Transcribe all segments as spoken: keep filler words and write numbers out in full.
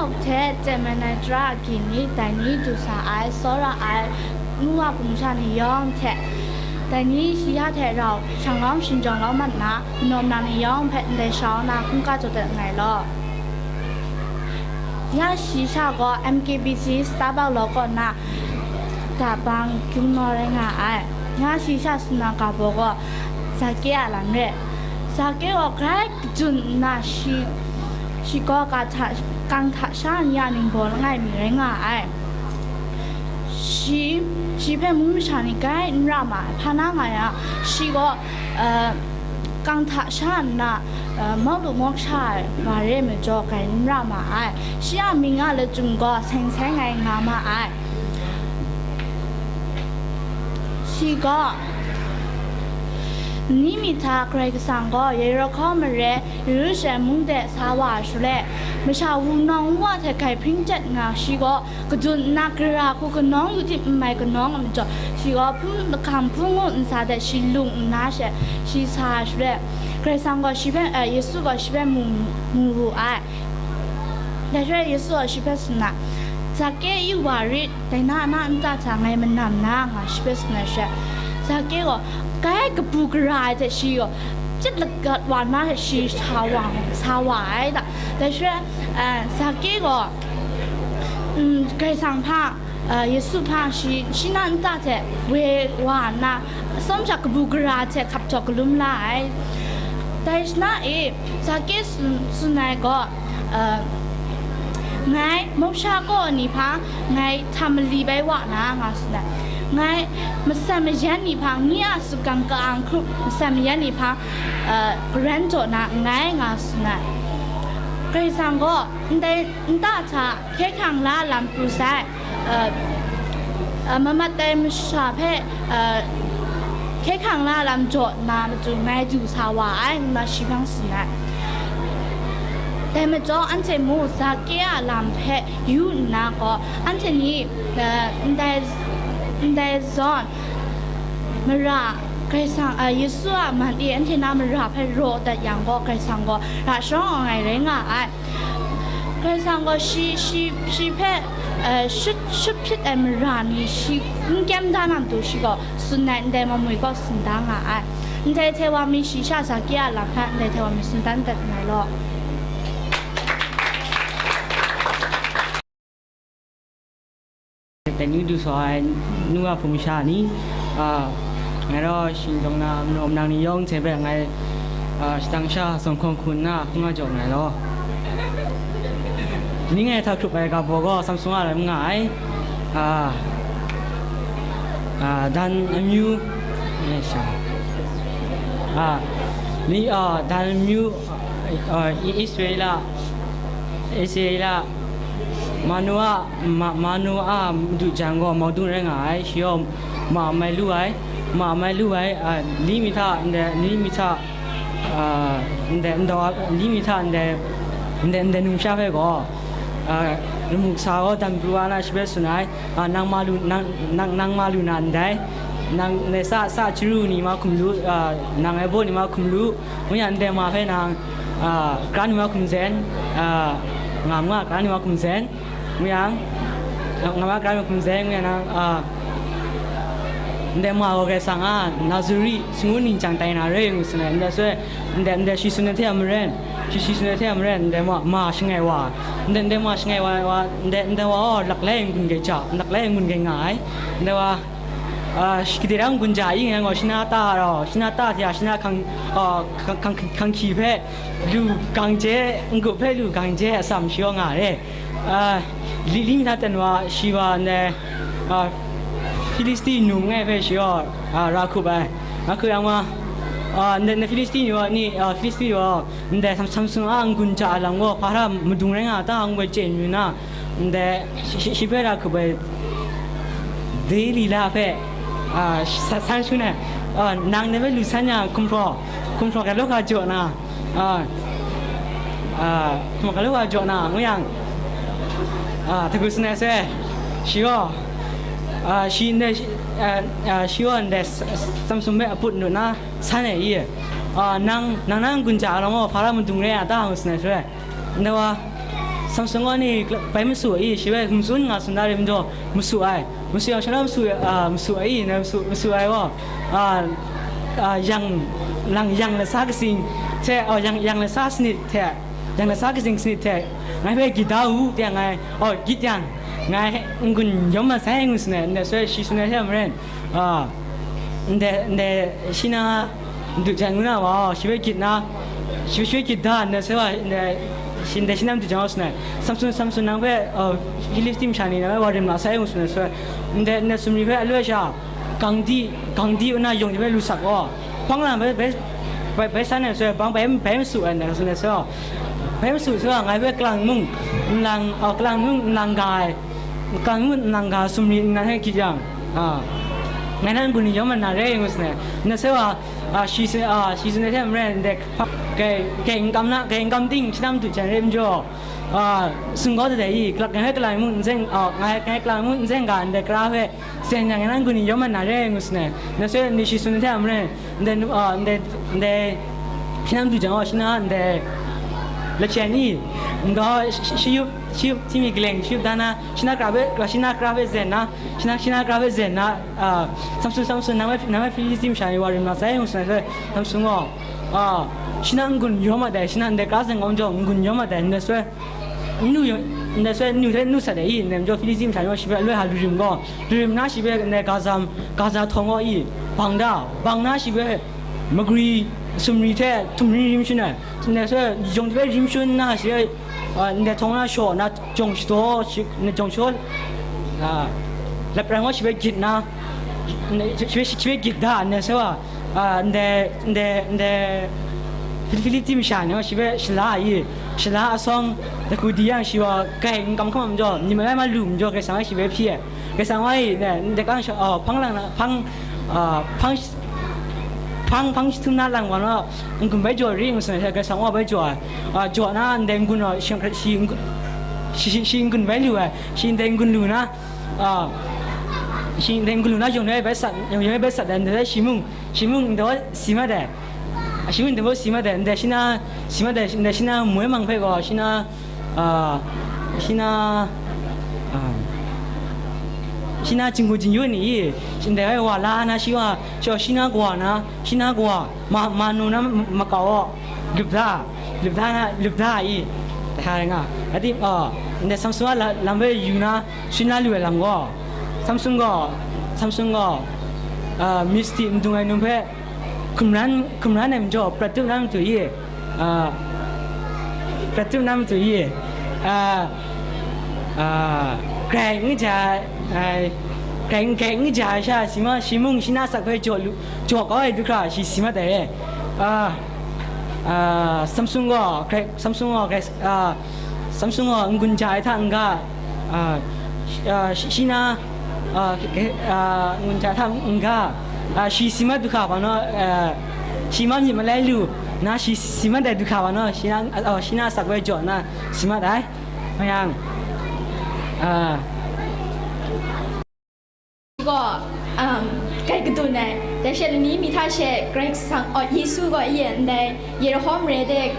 Hte tseman ai tara agyi ni, dai ni du sa ai, tsawra ai, nu wa hpung sha ni yawng hte, dai ni shi ya hte rau shang lawm shingjawng lawm mat nna, manaw mnang ni yawng hpe ndai shau na hkungga jaw dat nngai law. Ya shi sha gaw M K B C Starbucks law kaw na dabang gyung naw rai nga ai. Ya shi sha suna ga baw gaw Zake a lam re. Zake gaw grai kajun nna shi, shi gaw ga hta, kang hta sha ni a ningbaw langai mi rai nga ai. Shi, shi hpe mung masha ni grai n ra ma ai. Hpa na nga yang, shi gaw, uh, kang hta sha nna, uh, mawk lu mawk sha ai wa re ai majaw grai n ra ma ai. Shi a mying a lachyum gaw seng seng ai nga ma ai. Shi gaw, ni mi hta Karai Kasang gaw Yerihko mare Yerusalem mung de sa wa ai shaloi, masha wunawng wa hte grai hpring chyet nna, shi gaw kajun nna gara hku kanawng yu tim n mai kanawng a majaw, shi gaw hpung, lahkam hpung ngu ntsa de shi lung nna she, shi sa ai shaloi, Karai Kasang gaw shi hpe, eh, Yesu gaw shi hpe mu, mu wu ai. Dai shaloi Yesu gaw shi hpe tsun ai, "Zake, yu wa rit, dai na a na nta hta ngai manam na," nga shi hpe tsun ai shaloi, Zake gaw grai kabu gara ai hte shi gaw chyit lagat wa nna shi sa wa, sa wa ai da. Dai shaloi, eh, Zake gaw, mm, Karai Kasang hpa, uh, Yesu hpa shi, shi na nta hte woi wa nna, atsawm sha kabu gara hte hkap jaw galum la ai. Dai shana e, Zake tsun, tsun ai gaw, uh, "Ngai mawsha kaw ni hpa ngai hta mali bai wa na," nga tsun ai. "Ngai matsan mayan ni hpa, nye a sutgang ka-ang hkrup matsan mayan ni hpa, uh, garan jaw na nngai," nga tsun ai. Karai Kasang gaw ndai nta hta hkye hkrang la lam pru sai, uh, uh, mamat ai masha hpe, uh, hkye hkrang la lam jaw nna matu ngai du sa wa ai, ngu na shi hpang tsun ai. Dai majaw, anhte mu, Zake a lam hpe yu nna gaw, anhte ni, uh, ndai, ndai zawn mara, Karai Kasang, uh, Yesu a man e anhte na mara hpe raw dat yang gaw, Karai Kasang gaw ra sharawng ai rai nga ai. Karai Kasang gaw shi, shi, shi hpe, eh, shut, shut hpyit ai mara ni shi n kyem da na matu shi gaw tsun ai, ndai mamui gaw tsun da nga ai. Ndai hte wa mi shi sha Zake a lam hpe ndai hte wa mi tsun dan dat nngai law. Dai ni du sa ai nu a hpung sha ni, a, ngai gaw shing dawng na manaw manang ni yawng hte hpe ngai, a, shadang sha zawn hkawng hku nna hkungga jaw nngai law. Ni ngai hta hkrup ai ga baw gaw Samsung a rai nga ai, a, a, dan amyu, e, sha, a, ni, a, dan amyu, a, I-, Israela, Israela, Manoa, Ma-, Manoa madu jan gaw Maudun rai nga ai, shi gaw ma mai lu ai, ma mai lu ai, a, li mi hta, ndai, li mi hta, a, ndai, ndau a, li mi hta, ndai, ndai, ndai numsha hpe gaw, a, lamu kasa gaw dan pru wa na shi hpe tsun ai, a, nang ma lu, nang, nang, nang ma lu na ndai, nang, ndai sa, sa chyaru ni ma hkum lu, a, nang ai baw ni ma hkum lu, ngu yang ndai ma hpe nang, a, kara ni ma hkum zen, a, nga ma kara ni ma hkum zen, ngu yang, nga ma kara ni ma hkum zen, ngu yang nang, a, ndai ma gaw Karai Kasang a Nazari shangun ning chyang tai na re, ngu tsun ai, ndai soi, ndai, ndai shi tsun ai hte a maren, shi, shi tsun ai hte a maren, ndai ma, ma shangai wa, ndai, ndai ma shangai wa, wa, ndai, ndai wa gaw laklai n-gun gai ja, laklai n-gun gai nga ai, ndai wa, a, shi gade rang n-gun ja ing yang gaw, shi na ta rau, shi na ta hte a, shi na hkang, a, hkang, hkang, hkang hkyi hpe lu gang je, n-gup hpe lu gang je atsam shi gaw nga re. A, li, li mi hta ten wa, shi wa ndai, a, Hpilisti num ngai hpe shi gaw, a, ra hkup ai. Ra hkup yang wa, a, ndai, ndai Hpilisti ni wa ni, a, Hpilisti ni wa, ndai Sam-, Samsung a n-gun ja ai lam gaw, hpa hta madung rai nga ta, ngu ai chye n-, nna, ndai shi, shi, shi hpe ra hkup ai Delila hpe, a, sa-, san shangun ai, a, nang ndai hpe lu san yang, hkumhpraw, hkumhpraw ga law ga jaw na, a, a, hkumhpraw ga law ga jaw na, ngu yang, a, htagut sangai sai, shi gaw, a, shi ndai, shi, a, a, shi gaw ndai Sa-, Sa-, Samsung hpe aput nut na, san ai i, a, nang, nang na n-gun ja ai lam gaw, hpa hta madung rai nga ta, ngu sangai sai. Ndai wa, Samsung gaw ni bai masu ai, shi bai hkum tsun nga tsun da rim jaw, masu ai. Masu yang, shanhte masu, a, masu ai, na masu, masu ai gaw, a, a, yang, lang, yang lasa katsing hte, o, yang, yang lasa sanit hte, yang lasa katsing sanit hte, ngai hpe gyit da u, tiang ngai, o, gyit yang, ngai n-gun yawm mat sai ngu tsun ai, ndai soi shi tsun ai hte maren, a, ndai, ndai, shi na, Madu jan ngu na wa, shi hpe gyit na, shi, shi hpe gyit da, ndai soi wa, ndai, shi, ndai shi na madu jan wa tsun ai. Samsung, Samsung nang hpe, uh, Hpilisti masha ni nang hpe wa rim la sai ngu tsun ai soi. Ndai, ndai sumri hpe aloi sha, gang di, gang di u na yawng hte bai lu sak gaw, hpang lam bai, bai, bai, bai san ai soi, bang bai, bai masu ai, ndai tsun ai soi. Bai masu soi, ngai hpe kalang mung, nlang, uh, kalang mung nlang ga ai, kalang mung nlang ga sumri nnan hpe gyit yang, a, ngai nan gun ni yawm mat na re ngu tsun ai. Ndai soi wa, a, shi tsun, a, shi tsun ai hte maren, ndai hpa, kai, kai n kam na, kai n kam ting, shi na madu jan rai majaw, a, sung kau de dai i, kalak ngai hpe kalang mung n zeng, a, ngai, ngai kalang mung n zeng ga, ndai kara hpe, zen yang, ngai nan gun ni yawm mat na re ngu tsun ai. Ndai soi ni shi tsun ai hte maren, ndai nu, a, ndai, ndai, shi na madu jan gaw, shi na ndai, lahpyen i, ndaw, shi, shi, shi yup, shi yup, shi myit kaleng, shi yup da na, shi na kara hpe, shi na kara hpe zen na, shi na, shi na kara hpe zen na, a, Samsung, Samsung, nang hpe, nang hpe Hpilisti masha ni wa rim na sai ngu tsun ai soi, Samsung gaw, a, shi na n-gun yawm mat ai, shi na ndai kara zen kau majaw, n-gun yawm mat ai, ndai soi, n-nu yawng, ndai soi, n-nu hte n-nu sat ai i, ndai majaw Hpilisti masha ni gaw shi hpe aloi hta lu rim gaw, lu rim na shi hpe ndai Gaza, Gaza htawng gaw i, bang da, bang na shi hpe magwi sumri hte htum rim rim shun ai, ndai soi, yawng hte rim shun na shi hpe, a, ndai htawng na shaw na, jawng shadaw, shi, na jawng shaw, a, lapran gaw shi hpe gyit na, shi hpe, shi hpe gyit da, ndai soi wa, a, ndai, ndai, ndai, Hpili-, Hpilisti masha ni gaw shi hpe shala ai, shala asawng, daku di yang shi wa, kai n kam hkam majaw, myit malai ma lu majaw, Karai Kasang gaw shi hpe hpyi ai. Karai Kasang wa i, ndai, ndai kang sha, a, hpang lang na, hpang, a, hpang, hpang, hpang jahtum na lang wa na, n-gun bai jaw ri ngu tsun ai hte, Karai Kasang wa bai jaw ai. A, jaw na, ndai n-gun gaw, shi, shi, shi, shi n-gun bai lu ai, shi ndai n-gun lu na, a, shi ndai n-gun lu na, yawng de bai sat, yawng de bai sat ai, ndai shi mung, shi mung ndai si mat ai. A, shi mung ndai si mat ai, ndai shi na, si mat ai, ndai shi na moi mang hpe gaw, shi na, a, shi na, a, shi na jinggu jingyu ni i, shi ndai wa la na, shi wa, shi wa, shi na kawa na, shi na kawa, ma, ma nu na ma, makau gaw, lup da, lup da na, lup da i, da nga. Adi, a, ndai Samsung a la-, lam hpe yu na, shi na lu ai lam gaw, Samsung gaw, Samsung gaw, a, misti n dung ai num hpe, hkum ran, hkum ran ai majaw, prat tup na matu i, a, prat tup na matu i, a, a, grai n ja ai, grai, grai n ja ai sha, shi ma, shi mung shi na asak hpe jaw lu, jaw kau ai du hkra, shi si mat ai, a, a, Samsung gaw, grai, Samsung gaw, grai, a, Samsung gaw n-gun ja ai hta n-ga, a, sh-, a, shi, shi na, a, ke, ke, a, n-gun ja ai hta n-ga, a, shi si mat du hkra hpa naw, a, shi ma myit malai lu na, shi si mat ai du hkra hpa naw, shi na, a, a, shi na asak bai jaw nna si mat ai. Mayang, a, gaw, um, kai kadun ai. Dai she lani mi hta she Karai Kasang, oh, Yesu gaw, iya ndai Yerihon mare de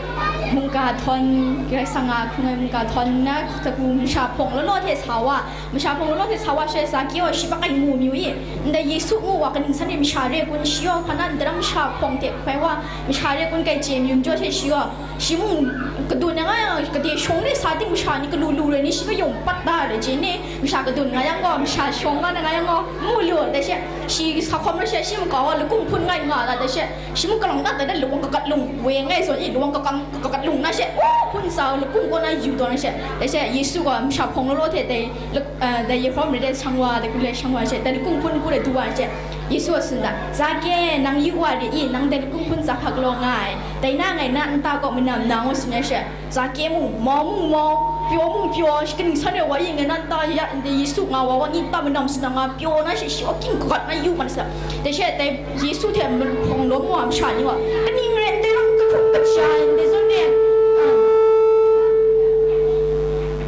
mungga htawn, Karai Kasang a hkrung ai mungga htawn nna, daku masha hpawng law law hte sa wa, masha hpawng law law hte sa wa she Zaki gaw shi bak ai mu mi u i, ndai Yesu ngu wa kaning san e masha re kun, shi gaw hpa na ndaram masha hpawng hte hkoi wa, masha re kun kai chye mi u majaw she shi gaw, shi mung kadun ai nga yang, gade shawng de sa ting masha ni galu lu rai ni, shi hpe yawng pat da ai chye ni, masha kadun nga yang gaw, masha shawng nga na nga yang gaw, mu lu, dai she, shi sa hkawm rai she, shi makau gaw lakung hpun ngai nga na, dai she, shi mung kalang dat dat ai lawang kagat lung, weng ai zawn i, lawang kakang, kagat lung na she, oh, hpun sa lakung kaw na yu taw na she, dai she, Yesu gaw masha hpawng law law hte dai, lak-, eh, dai Yerihon mare de shang wa, dai hku le shang wa she, dai lakung hpun hku de du wa she, Yesu a tsun da, Zake, nang yu wa re i, nang dai lakung hpun zahpak law nga ai, dai na ngai na nta kaw manam na ngu tsun ai she, Zake mung, mau mung mau, pyaw mung pyaw, shi kaning san rai wa i, ngai na nta ya ndai Yesu nga wa, wa ni nta manam sina nga pyaw na she, shi wa king kagat na yu man sa. Dai she, dai Yesu hte mahprawng lawm wa masha ni wa, kaning rai ndai lam kahkrup kasha ndai zawn e,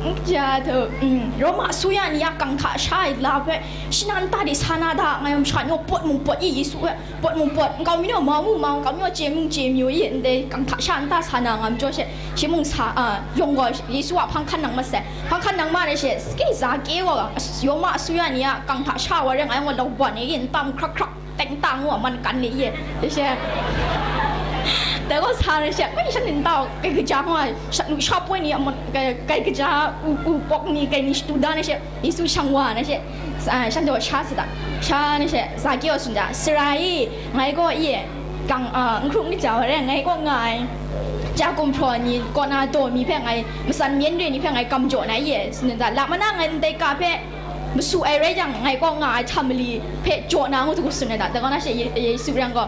ah, Ya, hta, mm, Roma suya ni a kang hta sha ai la hpe, shi na nta de sa na da, ngai yawng sha ni pawt mung pawt i, Yesu hpe pawt mung pawt, nkau mi naw mau mung mau, nkau mi naw chye mung chye myu i, ndai kang hta sha nta sa na ngam jaw she, shi mung sa, a, yawng gaw Yesu a hpang hkan nang ma sai, hpang hkan nang ma re she, ke Zake gaw, as-, Roma suya ni a kang hta sha wa re, ngai yawng gaw lau ban e i, nta mung hkrak hkrak. Teng tang wa man kan ni ye, de she. Dai gaw sa na she, kai shan nin tau, kai kaja hkawng ai, shat nu sha poi ni a man, kai, kai kaja u, u pawk ni, kai ni shatu da na she, Yesu shang wa na she, sa, shan daw sha sa da. Sha na she, Zake wa tsun da, Sara e, ngai gaw ye, kang, a, n hkrung ni ja wa re, ngai gaw nga ai. Ja gumhpraw ni, kaw na daw mi hpe ngai, matsan myen re ni hpe ngai kam jaw na ye, tsun da, la ma na ngai ndai ka hpe, masu ai rai yang, ngai kaw nga ai hta mali hpe jaw na ngu hku tsun ai da. Dai kaw na she Ye-, Yesu yang gaw,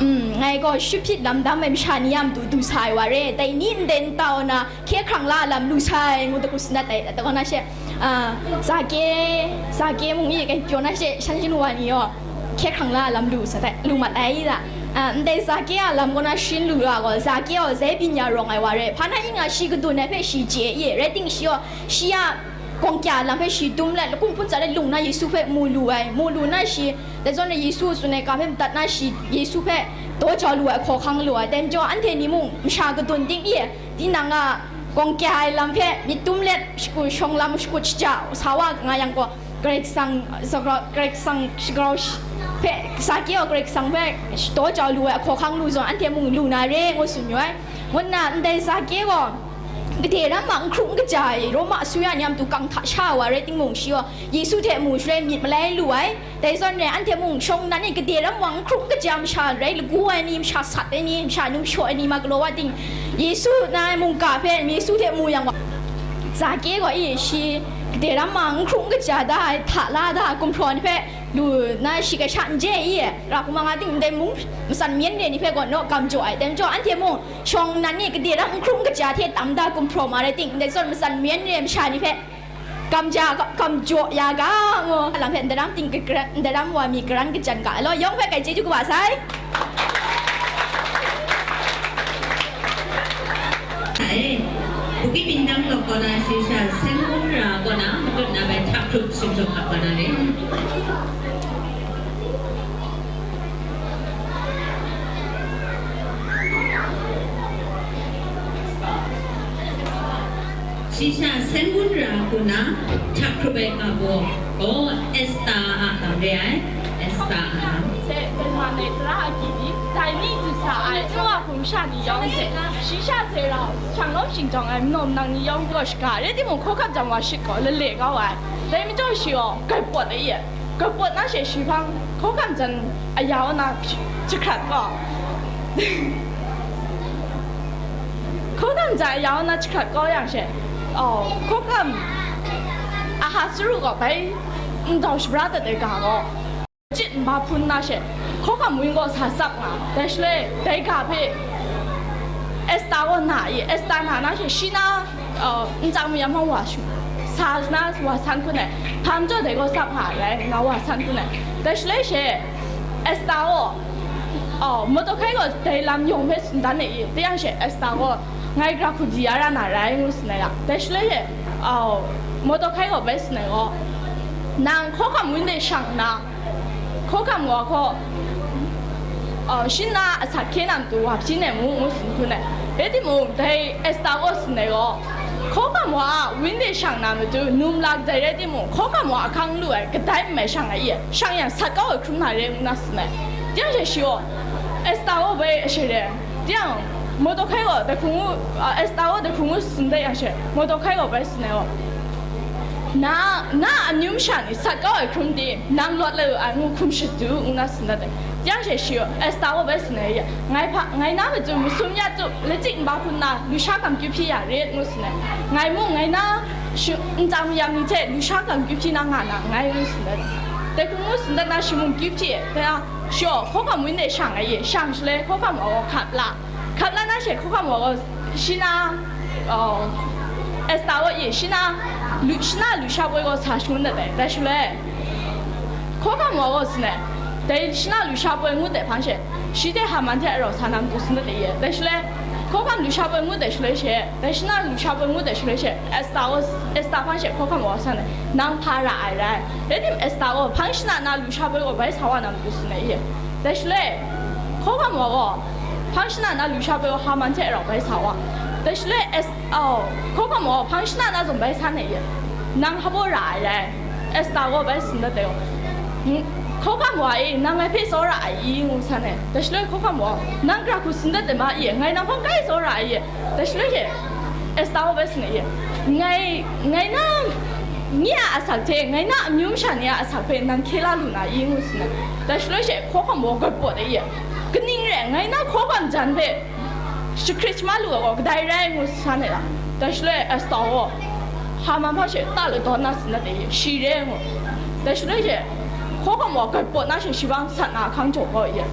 "Mm, ngai gaw shut hpyit lam dam ai masha ni a matu du sa ai wa re, dai ni ndai ntau na hkye hkrang la lam lu sai," ngu hku tsun dat ai. Dai kaw na she, a, Zake, Zake mung i, kai pyaw na she, shan shin wa ni yaw, hkye hkrang la lam lu sa dai, lu mat ai da. A, ndai Zake a lam kaw na shin lu ra gaw, Zake gaw zai byin ya rawng ai wa re, hpa na i nga shi kadun ai hpe shi chye i, rai ting shi gaw, shi a, Gawng kya lam hpe shi dum let, lakung hpun tsat let lung na Yesu hpe mu lu ai, mu lu na shi, dai zawn e Yesu tsun ai ga hpe madat na shi, Yesu hpe daw jau lu ai hkawhkang lu ai. Dai majaw, anhte ni mung masha kadun ting e, tinang a gawng kya ai lam hpe myit dum let, shakut shawng lam, shakut shaja sa wa nga yang gaw, Karai Kasang, Karai Kasang shagrau shi-, hpe, Zake gaw Karai Kasang hpe daw jau lu ai hkawhkang lu zawn, anhte mung lu na re, ngu tsun yu ai. Ngut nna, ndai Zake gaw, gade ram ma n hkrung n kaja ai, Roma asuya ni a matu kang hta sha wa rai timung, shi gaw Yesu hte mu shaloi myit malai lu ai. Dai zawn rai, anhte mung shawng nnan e gade ram wa n hkrung n kaja masha rai lagu ai ni, masha sat ai ni, masha num shaw ai ni ma galaw wa ting, Yesu na ai mungga hpe Yesu hte mu yang gaw, Zake gaw i, shi gade ram ma n hkrung n kaja da ai, hta la da ai gumhpraw ni hpe lu nna shi kasha n je i, ra hkrum nga ting, ndai mung matsan myen re ni hpe gaw naw gam jaw ai. Dai majaw, anhte mung shawng nnan e gade ram n hkrung n kaja hte tam da gumhpraw ma rai ting, ndai zawn matsan myen re masha ni hpe gam ja, gam jaw ya ga, ngu lam hpe ndai ram ting, ndai ram wa mi garan kajan ga ai law, yawng hpe kai chyeju kaba sai. Ai, Bukit Bintang lawk kaw na Shisha Sengun ra kaw na matut na bai hta hkrup shim jaw hkap kau na re. Shisha Sengun ra kaw na hta hkrup ai ga baw gaw Esta a lam re ai, Esta a lam. Hte, Zenhpa nai tara agyi ni, dai ni du sa ai, Noa hpung sha ni yawng hte, shi sha hte rau, shang lawm shingtawng ai, manaw manang ni yawng gaw shaga, rai timung, hkawhkam jan wa shit gaw, lale kau ai. Dai majaw shi gaw, grai pawt ai ye. Grai pawt na she shi hpang, hkawhkam jan aya wa na jahkrat gaw. Hkawhkam jan aya wa na jahkrat kau yang she, oh, hkawhkam Ahasuhru gaw bai ndau shabra dat ai ga gaw. Chit nba hpun na she, hkawhkam wun gaw sa tsap nga, dai shaloi, dai ga hpe Esta gaw na i, Esta na na she, shi na, uh, ntsang mayam hpang wa shu, sa na wa san hkun ai, hpa majaw dai gaw tsap nga ai rai, nga wa san hkun ai. Dai shaloi she, Esta gaw, uh, Mordekai gaw dai lam yawng hpe tsun dan ai i, dai yang she, Esta gaw, ngai gara hku di ya ra na rai, ngu tsun ai ra. Dai shaloi she, uh, Mordekai gaw bai tsun ai gaw, nang hkawhkam wun de shang nna, hkawhkam wa gaw, uh, shi na asak hkye na matu wa hpyi nem mu, ngu tsun hkun ai. Rai timung, dai Esta gaw tsun ai gaw, hkawhkam wa a wun de shang na matu, num la kadai rai timung, hkawhkam wa ahkang lu ai, kadai n mai shang ai i, shang yang sat kau ai hkrum na re, ngu na tsun ai. Dai yang she shi gaw, Esta gaw bai ashe re, dai yang, Mordekai gaw dai hku ngu, uh, Esta gaw dai hku ngu tsun dat yang she, Mordekai gaw bai tsun ai gaw, Na, na a amyu masha ni sat kau ai hkrum tim, nang lawt la lu ai ngu hkrum shadu, ngu na tsun dat ai. Yang she shi, Esta gaw bai tsun ai, ngai hpa, ngai na matu masum ya tup, lachyip nba hpun na, lusha gam kyu hpyi ya rit, ngu tsun ai. Ngai mung, ngai na shi, ntsang mayam ni hte lusha gam kyu hpyi na nga na, ngai ngu tsun dat ai. Dai hku ngu tsun dat na shi mung kyu hpyi, dai a, shi gaw hkawhkam wun de shang ai, shang shaloi hkawhkam wa gaw hkap la. Hkap la na she hkawhkam wa gaw shi na, oh, Esta gaw i, shi na lu, shi na lusha poi gaw sa shangun dat ai, dai shaloi, hkawhkam wa gaw tsun ai, dai shi na lusha poi ngut ai hpang she, shi hte Haman hte a rau sa na matu tsun dat ai, dai shaloi, Hkawhkam lusha poi ngut ai shaloi she, dai shana lusha poi ngut ai shaloi she, Esta gaw, Esta hpang she hkawhkam wa san ai, nang hpa ra ai rai. Rai tim, Esta gaw hpang shana na lusha poi gaw bai sa wa na matu tsun ai i? Dai shaloi, hkawhkam wa gaw, hpang shana na lusha poi gaw Haman hte rau bai sa wa. Dai shaloi, Es-, oh, hkawhkam wa gaw hpang shana na zawn bai san ai i? Nang hpa ra ai rai. Esta gaw bai tsun dat ai gaw, "N-, hkawhkam wa e, nang ngai hpe tsawra ai i?" ngu san ai. Dai shaloi hkawhkam wa, "Nang gara hku tsun dat ai ma i? Ngai nang hpang kai tsawra ai i?" Dai shaloi she, Esta gaw bai tsun ai i? "Ngai, ngai na nye a asak hte, ngai na amyu masha ni a asak hpe nang hkye la lu na i?" ngu tsun ai. Dai shaloi she, hkawhkam wa gat pawt ai i? "Kaning re, ngai na hkawhkam jan hpe shahkrit shamai lu ai gaw kadai rai?" ngu san ai la. Dai shaloi Esta gaw, "Haman hpang she ta ladawn na tsun dat ai, shi re," ngu. Dai shaloi she, hkawhkam wa gat pawt na she, shi hpang sat na hkang jaw kau i?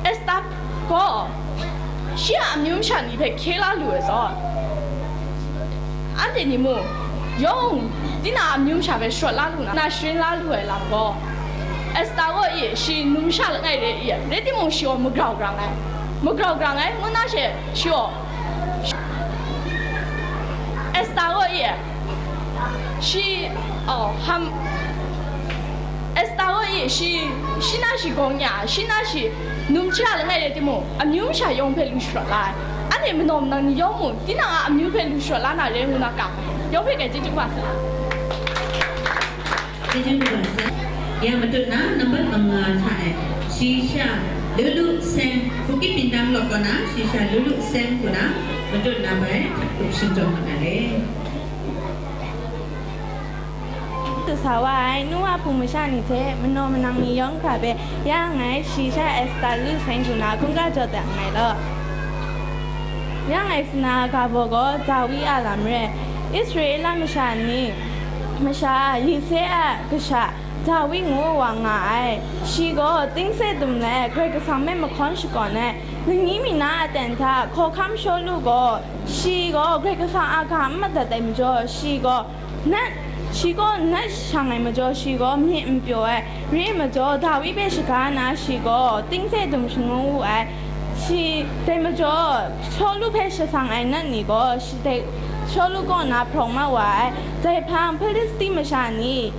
Esta gaw, shi a amyu masha ni hpe hkye la lu ai zawn, anhte ni mung, yawng, tinang a amyu masha hpe sharawt la lu na, na sharin la lu ai lam gaw, Esta gaw i, shi numsha langai re i? Rai timung, shi gaw magrau grang ai. Magrau grang ai, ngu na she, shi gaw, Esta gaw i, shi, oh, ham, Esta gaw i, shi, shi na shi gawng ya, shi na shi numsha langai rai timung, amyu masha yawng hpe lu sharawt la ai. Anhte manaw manang ni yawng mung, tinang a amyu hpe lu sharawt la na re ngu na kam ai. Yawng hpe grai chyeju kaba sa. Chyeju kaba sa. Ya matut na, nambat manga hta e, shi sha Lulu Seng, Bukit Bintang lawk kaw na, shi sha Lulu Seng hku na, matut na bai, hkap hkap shingtawng mat na re. Kasa wa ai nu wa hpung masha ni hte manaw manang ni yawng hkra hpe ya nngai, shi sha Esta Lulu Seng hku na hkungga jaw dat nngai law. Ya nngai, suna ga baw gaw Dawi a lam re. Israela masha ni, masha Yise a kasha Dawi ngu wa nga ai. Shi gaw tingse dum let Karai Kasang hpe mahkawn shakawn ai. Lani mi na a ten hta hkawhkam Shawlu gaw, shi gaw Karai Kasang a ga n madat ai majaw, shi gaw, nat, shi gaw nat shang ai majaw, shi gaw myit n pyaw ai. Re ai majaw, Dawi hpe shaga na, shi gaw tingse dum shangun wu ai. Shi, dai majaw, Shawlu hpe shasang ai nat ni gaw, shi dai, Shawlu kaw na hprawng mat wa ai. Dai hpang Hpilisti masha ni,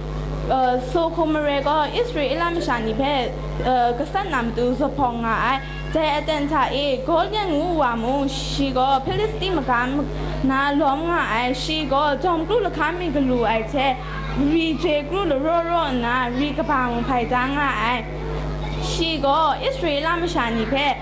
uh, Soko mare gaw Israela masha ni hpe, uh, gasat na matu zuphpawng nga ai. Dai aten hta e, Gawlyat ngu wa mung, shi gaw Hpilisti maga na lawm nga ai, shi gaw jawm kru lahkam mi galu ai hte, ri je kru laraw raw nna, ri kaba mung hpai da nga ai. Shi gaw Israela masha ni hpe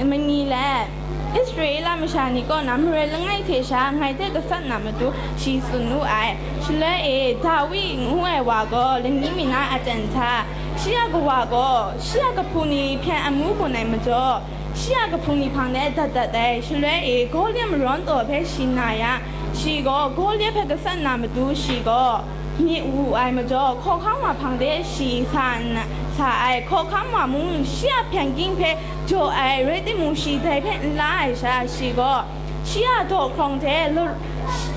mani let, Israela masha ni kaw na marai langai hte sha ngai hte gasat na matu shi tsun wu ai. Shaloi e, Dawi ngu ai wa gaw lani mi na aten hta, shi a kawa gaw shi a kahpu ni hpyen amu gun ai majaw, shi a kahpu ni hpang de dat dat ai. Shaloi e, Gawlyat marawn taw hpe shi na yang, shi gaw Gawlyat hpe gasat na matu shi gaw myit wu ai majaw, hkawhkam wa hpang de shi sa nna, sa ai. Hkawhkam wa mung shi a hpyen ging hpe jaw ai, rai timung, shi dai hpe n la ai sha, shi gaw shi a daw hkrawng hte lu-,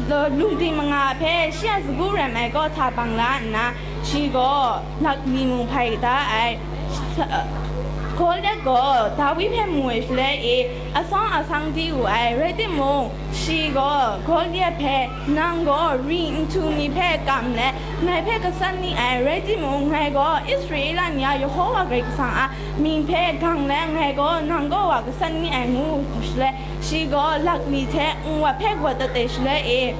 lu-, lungting manga hpe shi a sagu rem ai kaw hta bang la nna, shi gaw lakli mung hpai da ai. Sa-, Gawlyat gaw Dawi hpe mu ai shaloi e, asawng asang di wu ai, rai timung, shi gaw Gawlyat hpe, "Nang gaw ri nhtu ni hpe kam let, ngai hpe gasat ni ai, rai timung, ngai gaw Israela ni a Yehova Karai Kasang a mying hpe gang let, ngai gaw nang kaw wa gasat ni ai," ngu shaloi, shi gaw lakli hte nwat hpe gawt dat ai shaloi e,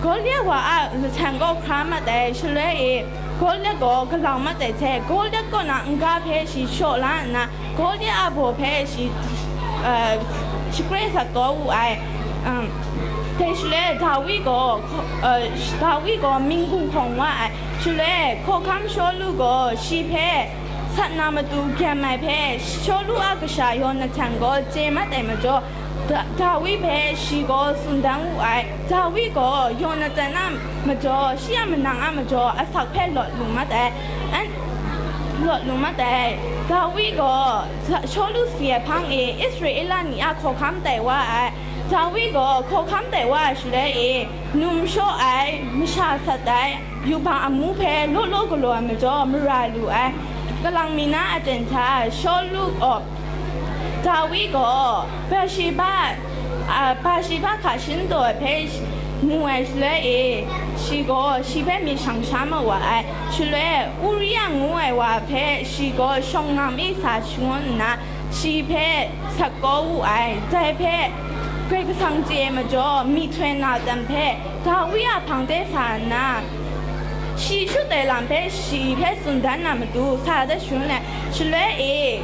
Gawlyat wa a lahten kaw hkra mat ai shaloi e, Gawlyat gaw galau mat ai hte, Gawlyat kaw na n-ga hpe shi shaw la nna, Gawlyat a baw hpe shi, uh, shakre sat kau wu ai. Um, dai shaloi Dawi gaw, uh, Dawi gaw ming gun hkawng wa ai. Shaloi hkawhkam Shawlu gaw shi hpe sat na matu gyem ai hpe, Shawlu a kasha Yonatan gaw chye mat ai majaw, Da-, Dawi hpe shi gaw tsun dan wu ai. Dawi gaw Yonatan a majaw, shi a manang a majaw, asak hpe lawt lu mat ai. An-, lawt lu mat ai. Dawi gaw Sa-, Shawlu si ai hpang e Israela ni a hkawhkam tai wa ai. Dawi gaw hkawhkam tai wa ai shaloi e, num shaw ai, masha sat ai, yubak amu hpe law law galaw ai majaw, mara lu ai. Kalang mi na aten hta Shawlu gaw, Dawi gaw Bathsheba A, Bathsheba hka shin taw ai hpe sh-, mu ai shaloi e, shi gaw shi hpe myit shang sha ma wa ai. Shaloi Uria ngu ai wa hpe shi gaw shawng nga mi sa shangun nna, shi hpe sat kau wu ai. Dai hpe Karai Kasang chye ai majaw, myihtoi Natan hpe Dawi a hpang de sa nna, shi shut ai lam hpe shi hpe tsun dan na matu sa dat shangun ai. Shaloi e,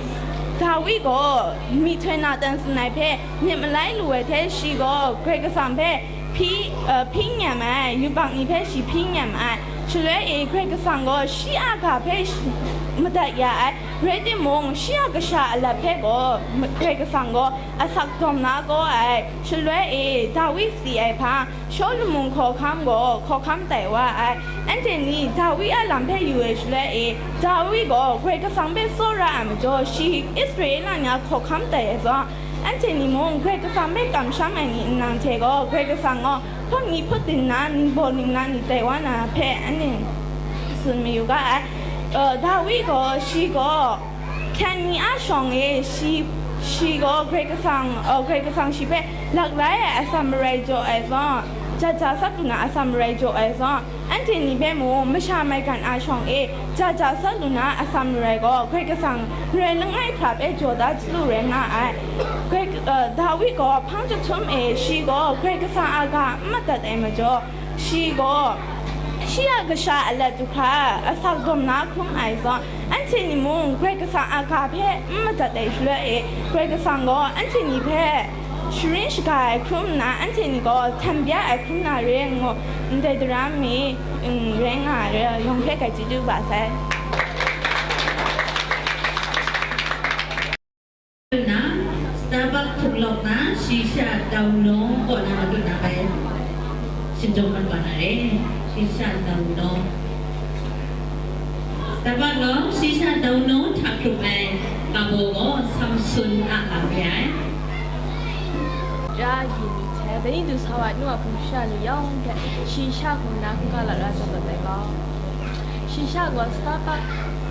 Dawi gaw myihtoi Natan tsun ai hpe myit malai lu ai hte, shi gaw Karai Kasang hpe hpyi, uh, hpyi nyam ai, yubak ni hpe shi hpyi nyam ai. Shaloi e, Karai Kasang gaw shi a ga hpe shi madat ya ai, rai timung, shi a kasha a lat hpe gaw, Karai Kasang gaw asak dawm na kau ai. Shaloi e, Dawi si ai hpang, Shawlu mung hkawhkam gaw hkawhkam tai wa ai. Anhte ni Dawi a lam hpe yu ai shaloi e, Dawi gaw Karai Kasang hpe tsawra ai majaw, shi Israela ni a hkawhkam tai ai zawn, anhte ni mung Karai Kasang hpe kamsham ai ni nlang hte gaw, Karai Kasang gaw hpawt ni hput ding na, ningbaw ningla ni tai wa na hpe anhte tsun mayu ga ai. Uh, Dawi gaw, shi gaw hkyan ni a shawng e, shi, shi gaw Karai Kasang, uh, Karai Kasang shi hpe lak lai ai atsam marai jaw ai zawn, jaja sat lu na atsam marai jaw ai zawn, anhte ni hpe mung masha maigan a shawng e, jaja sat lu na atsam marai gaw Karai Kasang rai langai hkra hpe jaw da chyalu rai nga ai. Karai, uh, Dawi gaw hpang chyahtum e, shi gaw Karai Kasang a ga n madat ai majaw, shi gaw shi a kasha a lat du hkra asak dawm na hkrum ai zawn, anhte ni mung Karai Kasang a ga hpe n madat ai shaloi e, Karai Kasang gaw anhte ni hpe sharin shaga ai hkrum nna, anhte ni gaw htan bya ai hkrum na re ngu, ndai daram mi, mm, rai nga ai re, yawng hpe grai chyeju ba sai. Nna, Starbuck hkrung lawk na, shi sha Daunawng kaw na matut na bai, shingtawng mat wa na re, shi sha Daunawng. Starbuck gaw, shi sha Daunawng hta hkrup ai, ga baw gaw Samsun a lam re ai. Ra yi ni hte, dai ni du sa wa nu a hpung sha ni yawng hte, shi sha hkung na hkungga lat ra tawn dat ai gaw. Shi sha gaw Starbuck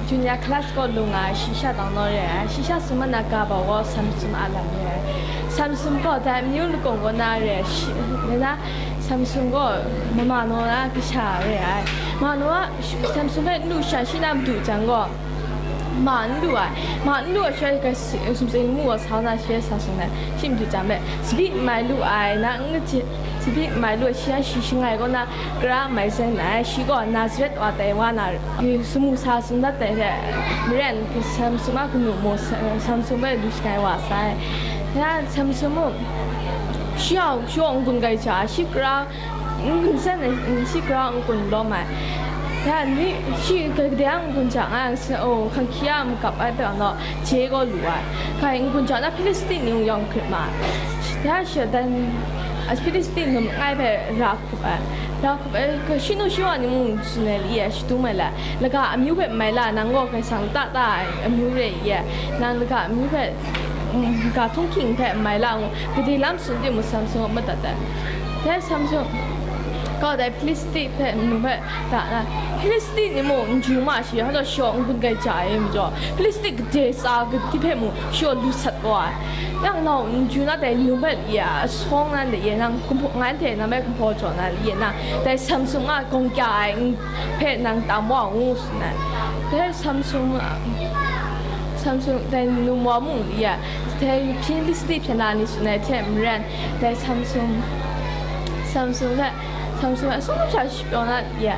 junior class kaw lung ai, shi sha Daunawng re ai, shi sha summan a ga baw gaw Samsun a lam re ai. Samsun gaw dai amyu lakung kaw na re ai, shi, rai na, Samsun gaw Manoah a kasha re ai. Manoah, Samsun hpe n lu sha, shi na madu jang gaw, ma n lu ai, ma n lu ai, shi a sumsing mu gaw sa na, shi sa sung ai, shi madu jang hpe, tsabyi mai lu ai, na n kaji, tsabyi mai lu ai, shi a shi shangai kaw na, kara mai sai nna, shi gaw Nazaret wa tai wa na, samu sa tsun dat ai hte maren, Samsun a kanu mung, Samsun hpe lu shangai wa sai. Ya, Samsun mung, shi a, shi a n-gun grai ja ai, shi kara, n-gun san ai, shi kara n-gun lawm ai. Ya, ni, shi gade a n-gun ja nga ai, hkanhkye a magap ai hpe anawk, je gaw lu ai. Hkai n-gun ja na Hpilisti ni mung yawng hkrit ma ai. Ya, shi dan, a, Hpilisti ni mung langai hpe ra hkup ai. Ra hkup ai, ka shanu shawa ni mung tsun ai li e, shadum ai la, laga amyu hpe mai la, nang gaw Karai Kasang lata ta ai amyu re i e, nang laga amyu hpe, mm, ga htunghking hpe mai la ngu, gade lam tsun timung, Samsun madat ai. Dai Samsun gaw dai Hpilisti hpe, manu hpe da na, Hpilisti ni mung n ju ma shi, hpa taw shi gaw n-gun grai ja ai majaw, Hpilisti gade tsa gade hpe mung shi gaw lu sat kau ai. Yang nau n ju na dai nu hpe li a, sawng na li e, nang kumhpaw, ngai hte nang hpe kumhpaw jaw na li e, nang dai Samsun a gawng kya ai n-, hpe nang tam wa u ngu tsun ai. Dai Samsun a, Samsun dai nu wa mung li e, dai Hpilisti hpyen na ni tsun ai hte maren, dai Samsun, Samsun hpe, Samsun hpe sawng sha shapyaw na li e,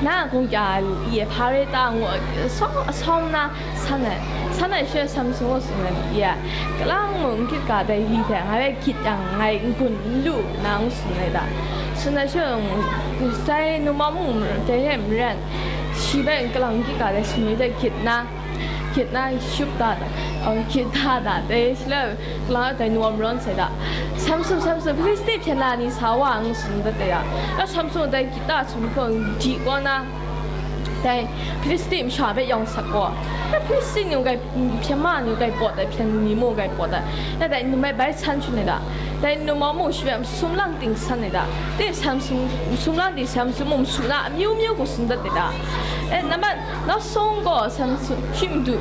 na gawng kya ai li e, hpa re ta ngu, sawng, sawng na, San ai, san ai she Samsun gaw tsun ai, ya, kalang mung n-gyit ga dai ri hte ngai hpe gyit yang, ngai n-gun n lu na ngu tsun ai da. Tsun ai she, sai numa mung dai hte maren, shi hpe kalang n-gyit ga dai sumwi hte gyit na, gyit na, shup da, da, gyit da da, dai shaloi kalang dai numa marawn sai da. Samsun, Samsun, Hpilisti hpyen la ni sa wa ngu tsun dat ai da. Ya, Samsun dai gyit da sumwi hpe di kaw na, dai Hpilisti masha hpe yawng sak gaw, Hpristin ni mung grai, hpyen ma ni mung grai pawt ai, hpyen ni mung grai pawt ai. Ya dai num bai bai san shun ai da. Dai num a mung shi hpe masum lang ting san ai da. Dai san masum, masum lang ting san masum mung masu na amyu myu hku tsun dat ai da. E, nambat, nawsawng gaw san masum, shi madu,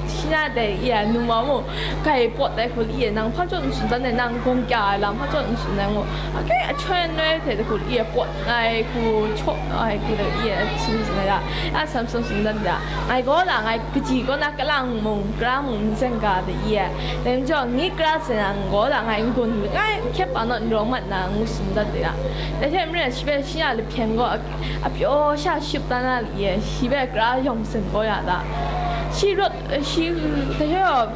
shi na dai, ya, num a mung grai pawt ai hku, ya, nang hpa jaw n tsun dan ai, nang gawng kya ai lam hpa jaw n tsun ai ngu. Ake, ahcoi anoi hte hku, ya, pawt ai hku, chaw ai hku, ya, tsun tsun ai da. Ya, san masum tsun dan ai da. Ngai gaw la, ngai kaji kaw na kalang mung, kara mung n zawn ga de i ai. Dai majaw, ngi kara zawn yang gaw la, ngai n-gun, ngai n hkyep pa naw n rawng mat na, ngu tsun dat de a. Dai hte maren, shi hpe shi a lahpyen gaw a, a pyaw sha ship ta na li e, shi hpe kara yawng zawn kau ya da. Shi rawt, shi, dai hte gaw,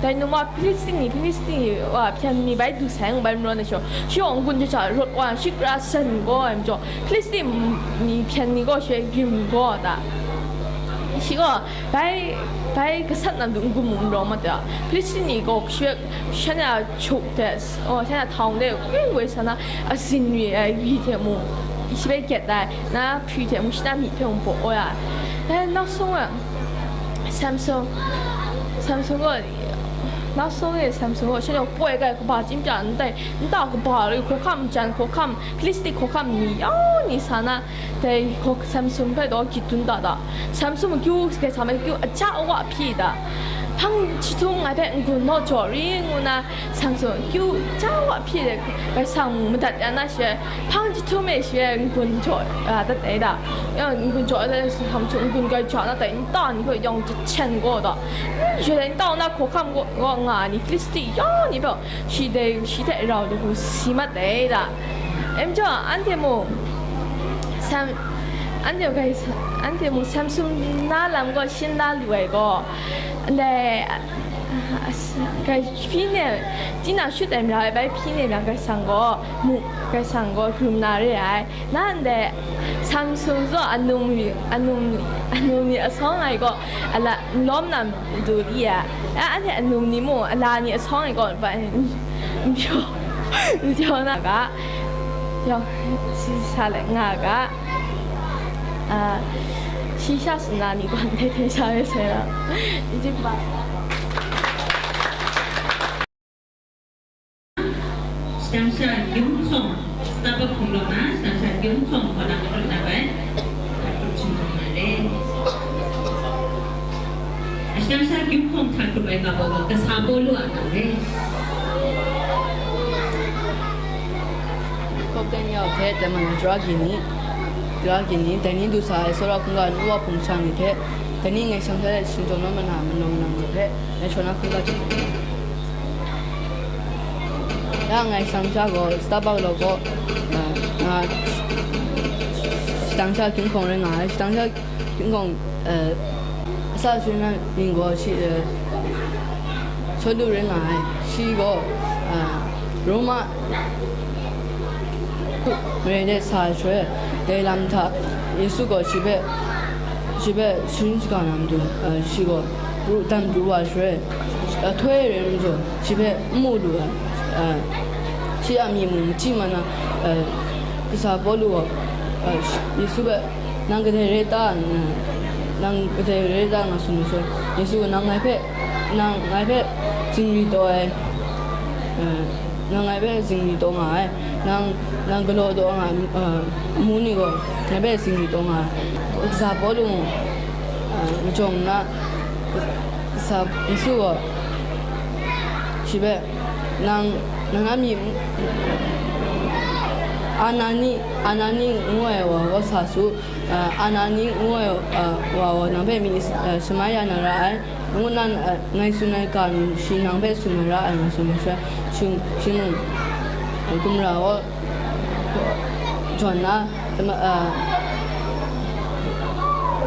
dai num wa Hpristin ni, Hpristin ni wa hpyen ni bai du sai ngu bai n rawt ai sha, shi gaw n-gun ja sha rawt wa, shi kara zawn kau ai majaw, Hpristin ni hpyen ni gaw shi hpe rim kau da. Shi gaw bai, bai gasat na matu n-gun mung n rawng mat ai. Hpristin ni gaw shi hpe, shan a chuk hte, oh, shan a htawng de, woi woi sa na, azin ri ai ri hte mung, shi hpe gyet ai, na hpri hte mung, shi na myi hpe mung baw ai. Dai nawsawng e, Samsung, Samsung gaw, nawsawng e Samsung gaw, shan a poi ai kaba chyinpya, ndai, nta kaba rai, hkawhkam jan, hkawhkam, Hpristin hkawhkam ni yawng ni sa na, dai hkaw-, Samsung hpe taw gyit dun da da. Samsung akyu, Karai Kasang hpe akyu aja awa hpyi da. Hpang jahtum ngai hpe n-gun naw jaw ri ngu na, Samsung akyu aja awa hpyi de, Karai Kasang madat ya na shi, hpang jahtum e shi hpe n-gun jaw, a, dat ai da. Ya, n-gun jaw ai da, Samsung n-gun grai ja na dai nta ni hpe yawng jahten gaw da. Shi dai nta na hkawhkam gaw, gaw nga ai ni, Hpristin yawng ni hpe, shi dai, shi hte rau lu hku si mat ai da. Em jaw, anhte mung, Sam-, anhte mung grai sa-, anhte mung Samsung na lam gaw shin la lu ai gaw, ndai, a, a, grai hpyi ne, tinang shut ai mara ai bai hpyi ne mara Karai Kasang gaw, mu, Karai Kasang gaw hkrum na re ai. Na ndai Samsung zaw anum ni, anum, anum ni asawng ai gaw, ala, n lawm na matu li ai. A, anhte anum ni mung ala ni asawng ai gaw, ba, n, n pyaw, n pyaw na ga. Yawng, si sa let nga ga. A, shi sha suna ni gaw, ndai hte sha re sai ra. Shadang sha Gyung Hkawng, Starbucks hpung law na, shadang sha Gyung Hkawng kaw na maru na bai, hta grup shingkang na re. Shadang sha Gyung Hkawng hta grup ai ga gaw, kasa Pawlu a na re. Hkawk dan ya hpe, dai man tara gyi ni, tara gyi ni, dai ni du sa ai tsawra hkungga nu wa hpung sha ni hte, dai ni ngai shang sha let shingtawm na ma na, manawng nang ni hpe, ngai shaw na hkungga hte. Ya ngai shang sha gaw, Starbucks law gaw, ah, nga, shadang sha Gyung Hkawng rai nga ai, shadang sha Gyung Hkawng, eh, a sa sha na mying gaw shi, eh, Shawlu rai nga ai, shi gaw, eh, Roma mare de sa ai shaloi, dai lam hta Yesu gaw shi hpe, shi hpe sharin shaga na matu, eh, shi gaw pru dan pru wa shaloi, ahtoi rai nna, shi hpe n mu lu ai, eh, shi a myi mung machyi ma na, eh, kasa Pawlu gaw, eh, Yesu hpe, "Nang kadai rai ta?" nang kadai rai ta nga tsun ai shaloi, Yesu gaw, "Nang ngai hpe, nang ngai hpe zingri taw ai, eh, nang ngai hpe zingri taw nga ai, nang, nang galaw taw nga ai, eh, amu ni gaw ngai hpe zingri taw nga ai." Kasa Pawlu mung, eh, majawng nna, kasa Yesu gaw shi hpe, "Nang, nang na myi, Anani, Anani ngu ai wa gaw sa su, ah, Anani ngu ai, ah, wa gaw nang hpe myi, ah, shamai ya na ra ai, ngu nna, ah, ngai tsun ai ga ni shi nang hpe tsun na ra ai," nga tsun ai shaloi, shi, shi mung, ah, gumra gaw jawn na, Dama-, ah,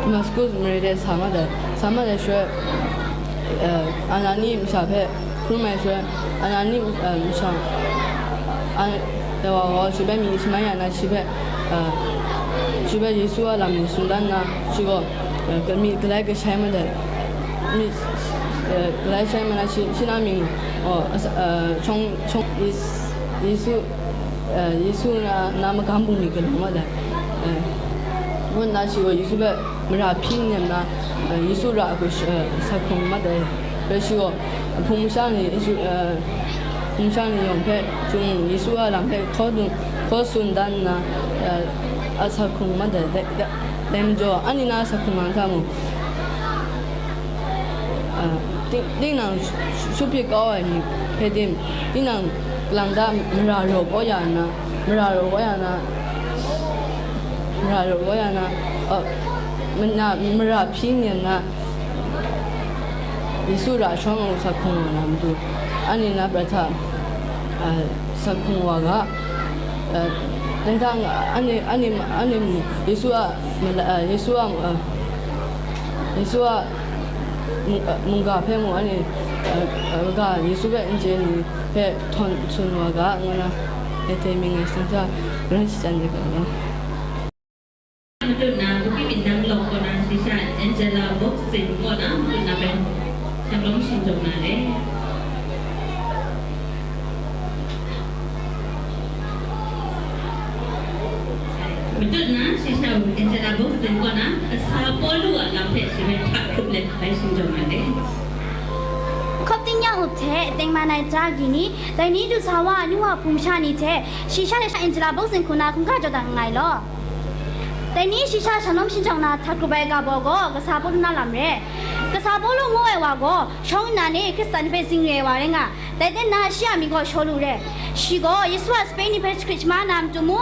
Damaskus mare de sa mat ai, sa mat ai shaloi, ah, Anani masha hpe hkrum ai shaloi, Anani, ah, masha, An-, Dawa gaw shi hpe myi shamai ya na, shi hpe, ah, shi hpe Yesu a lam ni tsun dan nna, shi gaw, ah, ka-, myi galai kashai mat ai, myi, ah, galai shai mat na, shi, shi na mying, oh, asa-, ah, shawng, shawng, Yes-, Yesu, eh, Yesu na, na magam bungli galaw mat ai. Eh, Ngu nna shi gaw Yesu hpe mara hpyi nem na, eh, Yesu ra hku sh-, eh, sa hkrung mat ai. Bai shi gaw, eh, hpung masha ni, Yesu, eh, hpung masha ni yawng hpe chyum, Yesu a lam hpe hkaw dung, hkaw tsun dan nna, eh, a sa hkrung mat ai. Dai, dai, dai majaw, anhte na a sa hkrung nga hta mung, ah, ting-, tinang sh-, sh-, shut hpyi kau ai ni hpe tim, tinang galang da mara raw kau ya nna, mara raw kau ya na, mara raw kau ya na, ah, mana-, mara hpyi nem na, Yesu ra shawng ngu sa hkrung nga na matu, anhte na prat hta, ah, sa hkrung wa ga, ah, dai hta, anhte, anhte, anhte mung Yesu a mala-, ah, Yesu a, ah, Yesu a mung-, ah, mungga hpe mung anhte, ah, ah, ga Yesu hpe n chye ni hpe htawn tsun wa ga, ngu na, Etei mying ai shadawn sha, ran shachyan ai ga. Matut na, Bukit Minang lawng kaw na, shisha Angela Boxing kaw na, matut na bai, shalom shingdawng na le. Matut na, shisha Angela Boxing kaw na, kasa Pawlu a lam hpe shi bai hta hkrup let bai shingdawng na le. Hkawp ting yang up hte, tengman ai ja gyi ni, dai ni du sa wa, nu wa hpung sha ni hte, shisha sha Angela Boxing hku na hkungga jaw dat nngai law. Dai ni shisha shalom shingdawng na hta hkrup ai ga baw gaw, kasa Pawlu na lam re. Kasa Pawlu ngu ai wa gaw, shawng nnan e Hkristan ni hpe zingri ai wa rai nga. Dai ten na shi a mying gaw Shawlu re. Shi gaw Yesu a sape ni hpe jahkrit shaman na matu mu,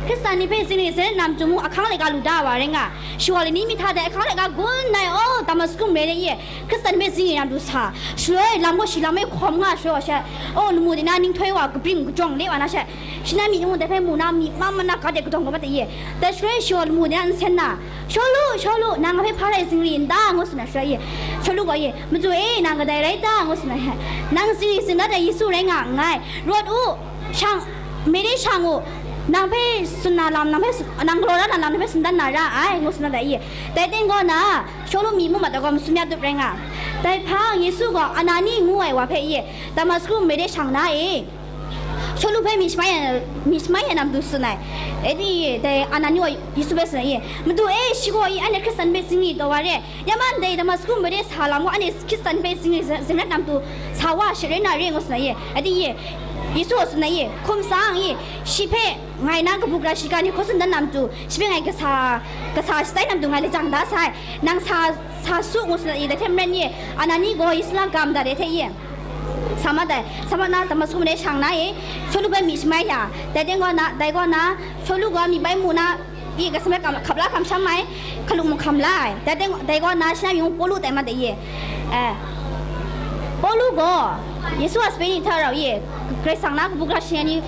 Hkristan ni hpe zingri zingrat na matu mu, ahkang laika lu da ai wa rai nga. Shi gaw lani mi hta dai ahkang laika gun nna e, aw, Damasku mare de ye, Hkristan ni hpe zingri na matu sa. Shaloi lam gaw shi lam e hkawm nga shaloi wa she, aw, lamu de na ninghtoi wa kabring kajawng le wa na she, shi na myi mung dai hpe mu na, myi ma ma na ga de kadawng kau mat de ye. Dai shaloi shi gaw lamu de na nsen na, "Shawlu, Shawlu, nang ngai hpe hpa rai zingri n ta?" ngu tsun ai shaloi ye, Shawlu gaw ye, "Madu e, nang kadai rai ta?" ngu tsun ai. "Nang zingri zingrat ai Yesu rai nga nngai. Rawt u, shang, mare shang u, nang hpe tsun na lam, nang hpe tsun, nang galaw da na lam, nang hpe tsun dan na ra ai," ngu tsun dat ai ye. Dai ten gaw na, Shawlu myi mu mat ai gaw masum ya tup rai nga. Dai hpang Yesu gaw Anani ngu ai wa hpe ye, Damasku mare shang na e, Shawlu hpe myit shamai ai, myit shamai ai na matu tsun ai. E di, dai Anani gaw Yesu hpe tsun ai ye, "Madu e, shi gaw i anhte Hkristan hpe zingri taw wa re, ya man dai Damasku mare sa lam gaw anhte Hkristan hpe zingri zingrat na matu sa wa she rai na re," ngu tsun ai ye. E di ye, Yesu gaw tsun ai ye, "Hkum sang i, shi hpe ngai na kabu gara shiga ni hkaw tsun dan na matu, shi hpe ngai kasa, kasa shatai na matu ngai lajang da sai, nang sa, sa su," ngu tsun ai ye. Dai hte maren ye, Anani gaw Yesu na ga madat ai hte ye, sa mat ai. Sa mat na, Damasku mare shang na e, Shawlu hpe myit shamai ya. Dai teng gaw na, dai gaw na, Shawlu gaw myi bai mu na, i, Karai Kasang hpe kam, hkap la hkam sham ai, hkalup mung hkam la ai. Dai teng, dai gaw na, shi na mying mung Pawlu tai mat ai ye. Eh, Pawlu gaw Yesu a sape ni hta rau ye, Karai Kasang na kabu gara shi ni,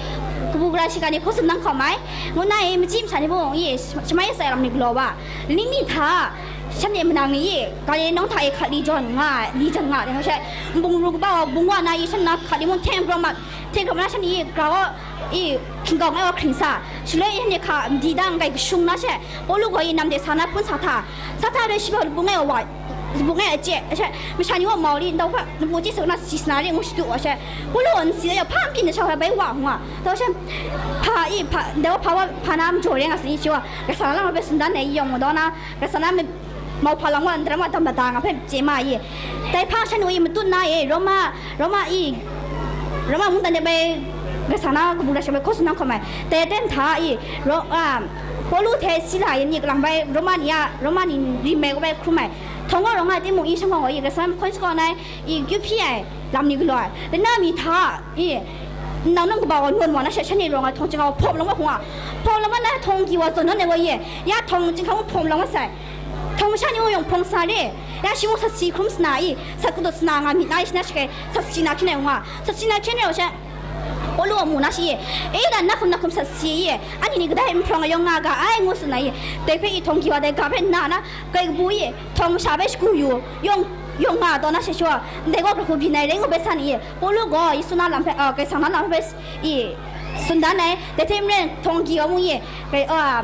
kabu gara shiga ni hkaw tsun dan hkawm ai. Ngu na e, machyi masha ni mung ye, shamai atsai lam ni galaw wa. Lani mi hta, shanhte manang ni e, Galile nawng hta e hkat li jawn nga, li jawn nga, dai hpe she, nbung ru kaba wa, bung wa na e, shan na hkat li mung hte prawng mat, hte prawng mat na shan e, gra gaw, e, hkinggau ngai wa hkring sa, shaloi e shanhte hka madi dang kai kashung na she, Pawlu gaw e nam de sa na hpun sa hta, sa hta re shi gaw labu ngai wa, labu ngai a chye, she, masha ni gaw mau li, ndau hpe, labu chye sa na si sa na re ngu shadu wa she, Pawlu gaw nsi de hpa n byin na sha hpe bai wa nga, dau she, hpa e, hpa, ndau hpa wa, hpa na majaw re nga sa ni shi wa, Karai Kasang na lam hpe tsun dan ai yawng gaw na, Karai Kasang na mauhpa lam wa, ndaram wa, dam lada nga hpe chye ma ai. Dai hpang shan e matut na e, Roma, Roma e, Roma mungdan de bai, Karai Kasang na kabu gara shiga bai hkaw tsun dan hkawm ai. Dai ten hta e, Ro-, a, Pawlu hte Sila yan ni kalang bai Roma ni a, Roma ni rim ai kaw bai hkrum ai. Htawng gaw rawng ai timung, i shanghkawng gaw e, Karai Kasang hkawn shakawn ai, i kyu hpyi ai lam ni galaw ai. Dai na mi hta e, nang nang kaba gaw nawn wa na she, shanhte rawng ai htawng chyinghka hpawm lang wa hkung a, hpawm lang wa na htawng gyi wa zawn nawn ai gaw e, ya htawng chyinghka mung hpawm lang wa sai. Htawng masha ni mung yawng hprawng sa re, ya shi mung sat si hkrum sa na i, sat kadaw sa na nga myit na i, shi na shi kai sat si na hkyen ai wa, sat si na hkyen ai wa she, Pawlu a mu na shi e, e dan na hkum na hkum sat si e, anhte ni kadai n hprawng ai yawng nga ga ai, ngu tsun ai. Dai hpe i htawng gyi wa dai ga hpe nna na, kai kabu e, htawng masha hpe shagu yu, yawng, yawng nga taw na she shaw, ndai gaw hkra hku byin ai rai ngu bai san e, Pawlu gaw Yesu na lam hpe, a, Karai Kasang na lam hpe i, tsun dan ai, dai hte maren htawng gyi wa mung e, rai, a,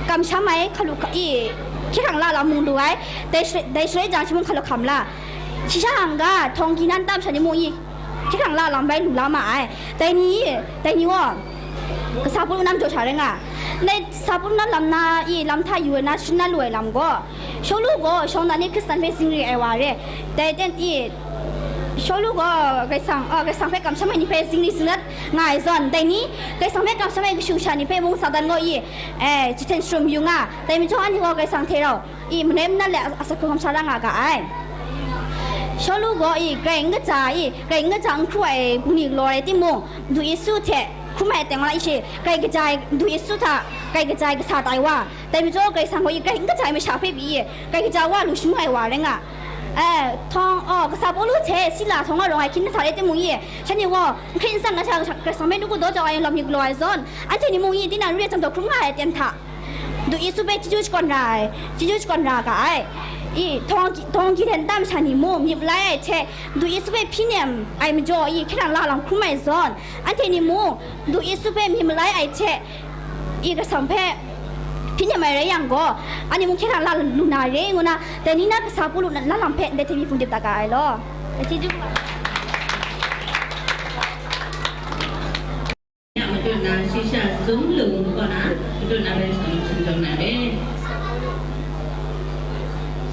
kamsham ai, hkalu hka-, i, hkye hkrang la lam mung lu ai, dai shaloi, dai shaloi jang shi mung hkalu hkam la, shi sha hkang ga, htawng gyi na nta masha ni mung i, hkye hkrang la lam bai lu la ma ai, dai ni, dai ni gaw, Kasa Pawlu nan jaw sha rai nga. Ndai kasa Pawlu nan lam na i lam hta yu ai na, shing na lu ai lam gaw, Shawlu gaw shawng nnan ni Hkristan hpe zingri ai wa re. Dai ten i, Shawlu gaw Karai Kasang, a, Karai Kasang hpe kamsham ai ni hpe zingri zingrat nga ai zawn, dai ni, Karai Kasang hpe kamsham ai kashu kasha ni hpe mung Satan gaw i, e, jahten sharum yu nga. Dai majaw anhte gaw Karai Kasang hte rau i, manoi manat let a, asak hkrung kamsham la nga ga ai. Shawlu gaw i, grai n kaja i, grai n kaja n hkru ai bungli galaw rai timung, Madu Yesu hte hkrum ai aten wa na i she, grai kaja ai, Madu Yesu hta grai kaja ai kasa tai wa. Dai majaw Karai Kasang gaw i, grai n kaja ai masha hpe pyi i, grai kaja wa lu shamu ai wa rai nga. E, htawng, aw, kasa Pawlu hte Sila htawng a rawng ai hkying hta rai timung i, shanhte gaw n hkrit n tsang na sha Karai Kasang hpe nawku daw jau ai lawm myit galaw ai zawn, anhte ni mung i, tinang ru e chyam daw hkrum nga ai aten hta, Madu Yesu hpe chyeju shakawn ra ai, chyeju shakawn ra ga ai. I, htawng, htawng hkying hte nta masha ni mung myit malai ai hte, Madu Yesu hpe hpyi nem ai majaw i, hkye hkrang la lam hkrum ai zawn, anhte ni mung Madu Yesu hpe myit malai ai hte, i, Karai Kasang hpe hpyi nem ai rai yang gaw, anhte mung hkye hkrang la lu na re, ngu na, dai ni na kasa Pawlu na, na lam hpe ndai hte myi hpung dip dat ga ai law. Chyeju. Ya, matut na, shi sha zunglung kaw na, matut na bai shang shing jawng na re.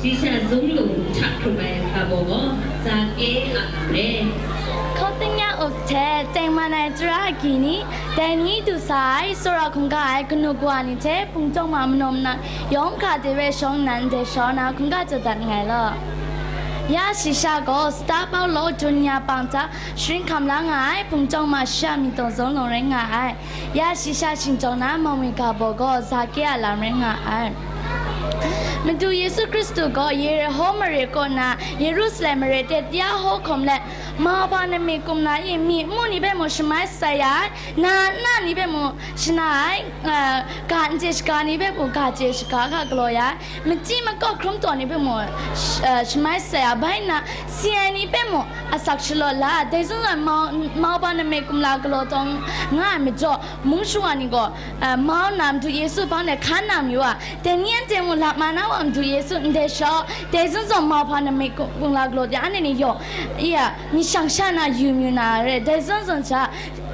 Shi sha zunglung hta hkrup ai hpa baw gaw, Zake a lam re. Hkawt tingnya up hte tengman ai tara agyi ni, dai ni du sa ai, tsawra hkungga ai kanu kawa ni hte hpung tawng ma manaw manan, yawng hkra de we shawng nnan de shawng na hkungga jaw dat nngai law. Ya shi sha gaw, Sata Pawlu dun ya pang hta, sharin hkam la nga ai hpung tawng ma sha myi taw zawn lawng rai nga ai. Ya shi sha shing jawng na mawi ga baw gaw Zake a lam rai nga ai. Madu Yesu Hkristu gaw Yeriho mare kaw na Yerusalem mare de ya hkaw hkawm let, Mauhpa Nami Kumla i myi mu ni hpe mung shamai shatsai ya ai, na na ni hpe mung shana ai, eh, ga n chye shaga ni hpe mung ga chye shaga hkra galaw ya ai, machyi makawp hkrum taw ni hpe mung, sh-, eh, shamai shatsai ya, bai nna, si ai ni hpe mung asak shalawt la, dai zawn zawn mau, Mauhpa Nami Kumla galaw taw nga ai majaw, mung shawa ni gaw, eh, mau nna Madu Yesu hpang de hkan nang mayu a, dai ni anhte mung lap ma na wa Madu Yesu ndai shau, dai zawn zawn Mauhpa Nami Ku-, Kumla galaw de anhte ni yawng, iya, myit shang sha na yu mayu na re, dai zawn zawn sha,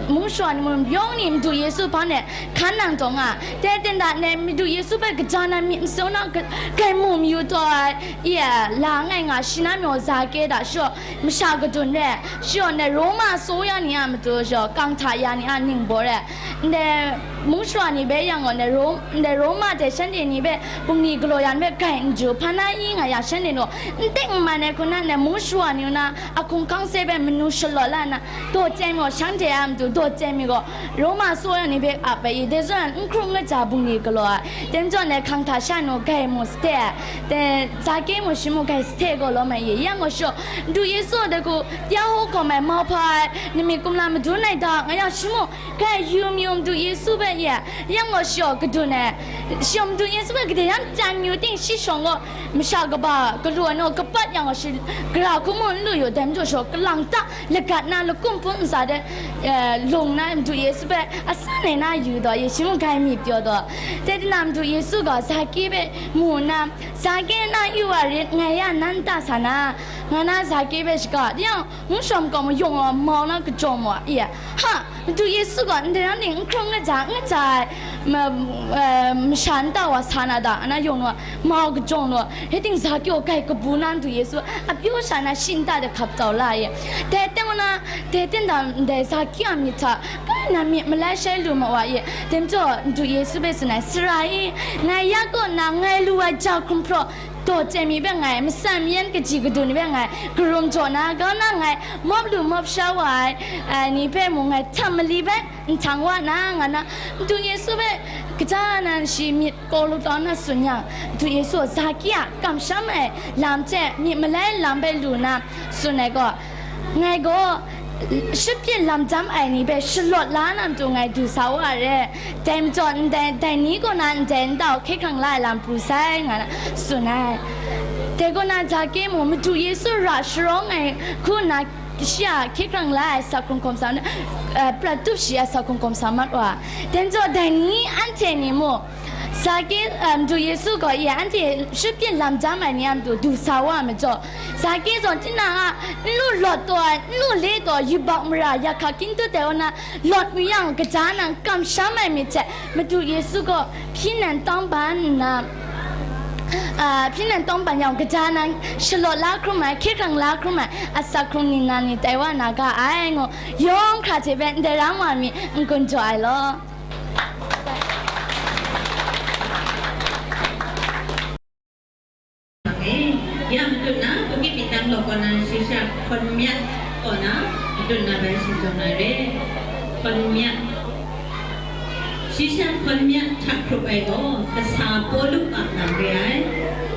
mung shawa ni mung yawng ni Madu Yesu hpang de hkan nang taw nga, dai ten da ne Madu Yesu hpe kaja na myit masaw na ga-, gai mu mayu taw ai, iya, la ngai nga shi na mayu Zake da shaw, masha kadun re, shi gaw ne Roma soya ni a matu shaw, kang hta ya ni a ningbaw re, ndai mung shawa ni hpe yang gaw ne Ro-, ndai Roma hte shanhte ni hpe bungli galaw ya ni hpe gai n ju, hpa na i nga ya shanhte gaw n teng n man ai hku na ne mung shawa ni na a hkungkang se hpe manu shalawt la nna, daw chye mi gaw, shanhte a matu daw chye mi gaw, Roma soya ni hpe ap ai i, dai zawn n hkrum n kaja bungli galaw ai, dai majaw ne hkang hta sha nu gai mu sahte ai, dai Zake mu shi mu gai sahte gaw lawm ai i, yang gaw shaw, Madu Yesu a dai hku ya hkaw hkawm ai, mauhpa ai, Nami Kumla madun ai da nga yang shi mu gai yu mayu Madu Yesu hpe i, yang gaw shaw kadun ai, shaw Madu Yesu hpe kadai yan pyan mayu ting shi shawng gaw, masha kaba galu ai naw kapat yang gaw shi, gara hku mu n lu yu, dai majaw shaw, kalang ta lagat na, lakum hpun ntsa de, eh, lung na Madu Yesu hpe asan ai na yu taw, Yesu mung gai mi pyaw taw. Dai tinang Madu Yesu gaw Zake hpe mu nna, "Zake, na yu wa rit, ngai ya nan ta sa na," nga na Zake hpe shaga. Yang, mung shawa kaw mu yawng wa mau na kajawng wa, iya, ha, Madu Yesu gaw ndai ning n hkrung n kaja, n kaja ai, ma-, eh, masha nta wa sa na da, ana yawng wa mau kajawng law, rai ting Zake gaw gai kabu na Madu Yesu a pyaw sha na shi nta de hkap tau la ye. Dai teng na, dai teng da ndai Zake a myit hta, kai na myit malai shai lu ma wa ye. Dai majaw Madu Yesu hpe tsun ai, "Sara e, ngai ya kaw na ngai lu ai ja hkum hpraw, daw chye mi hpe ngai, matsan mayan kaji kadu ni hpe ngai, karum jaw na, kau na ngai, mawp lu mawp sha wa ai, eh, ni hpe mung ngai htam mali bai n htang wa na," nga na, Madu Yesu hpe kaja nan shi myit kaw lu taw na tsun yang, Madu Yesu Zake a kamsham ai lam hte myit malai lam hpe lu na tsun ai gaw, "Ngai gaw shapyit lam jam ai ni hpe shalawt la na matu ngai du sa wa re, dai majaw ndai, dai ni kaw na ndai nta hkye hkrang la ai lam pru sai," nga na tsun ai. Dai kaw na Zake mung Madu Yesu ra sharawng ai hku nna shi a hkye hkrang la ai asak hkrung hkawm sa, eh, prat tup shi a asak hkrung hkawm sa mat wa. Dai majaw dai ni anhte ni mung Zake, a, Madu Yesu gaw, ya, anhte shut pyin lam jam ai ni a matu du sa wa ai majaw, Zake zawn tinang a, n lu lawt taw ai, n lu le taw ai, yubak mara, yahka gintu tai wa na, lawt yu yang, kaja nang kamsham ai myit hte, Madu Yesu gaw hpyi nan tawng ban nna, a, hpyi nan tawng ban yang, kaja nang shalawt la hkrum ai, hkye hkrang la hkrum ai, asak hkrung ningnan ni tai wa na ga ai, ngu yawng hkra hte hpe ndai ram wa mi n gun jaw ai law. Yang matut na, Bukit Bintang law kaw na, shi sha hkawn myat kaw na, matut na bai shingtawng na re. Hkawn myat. Shi sha hkawn myat hta hkrup ai gaw, kasa Pawlu a lam re ai.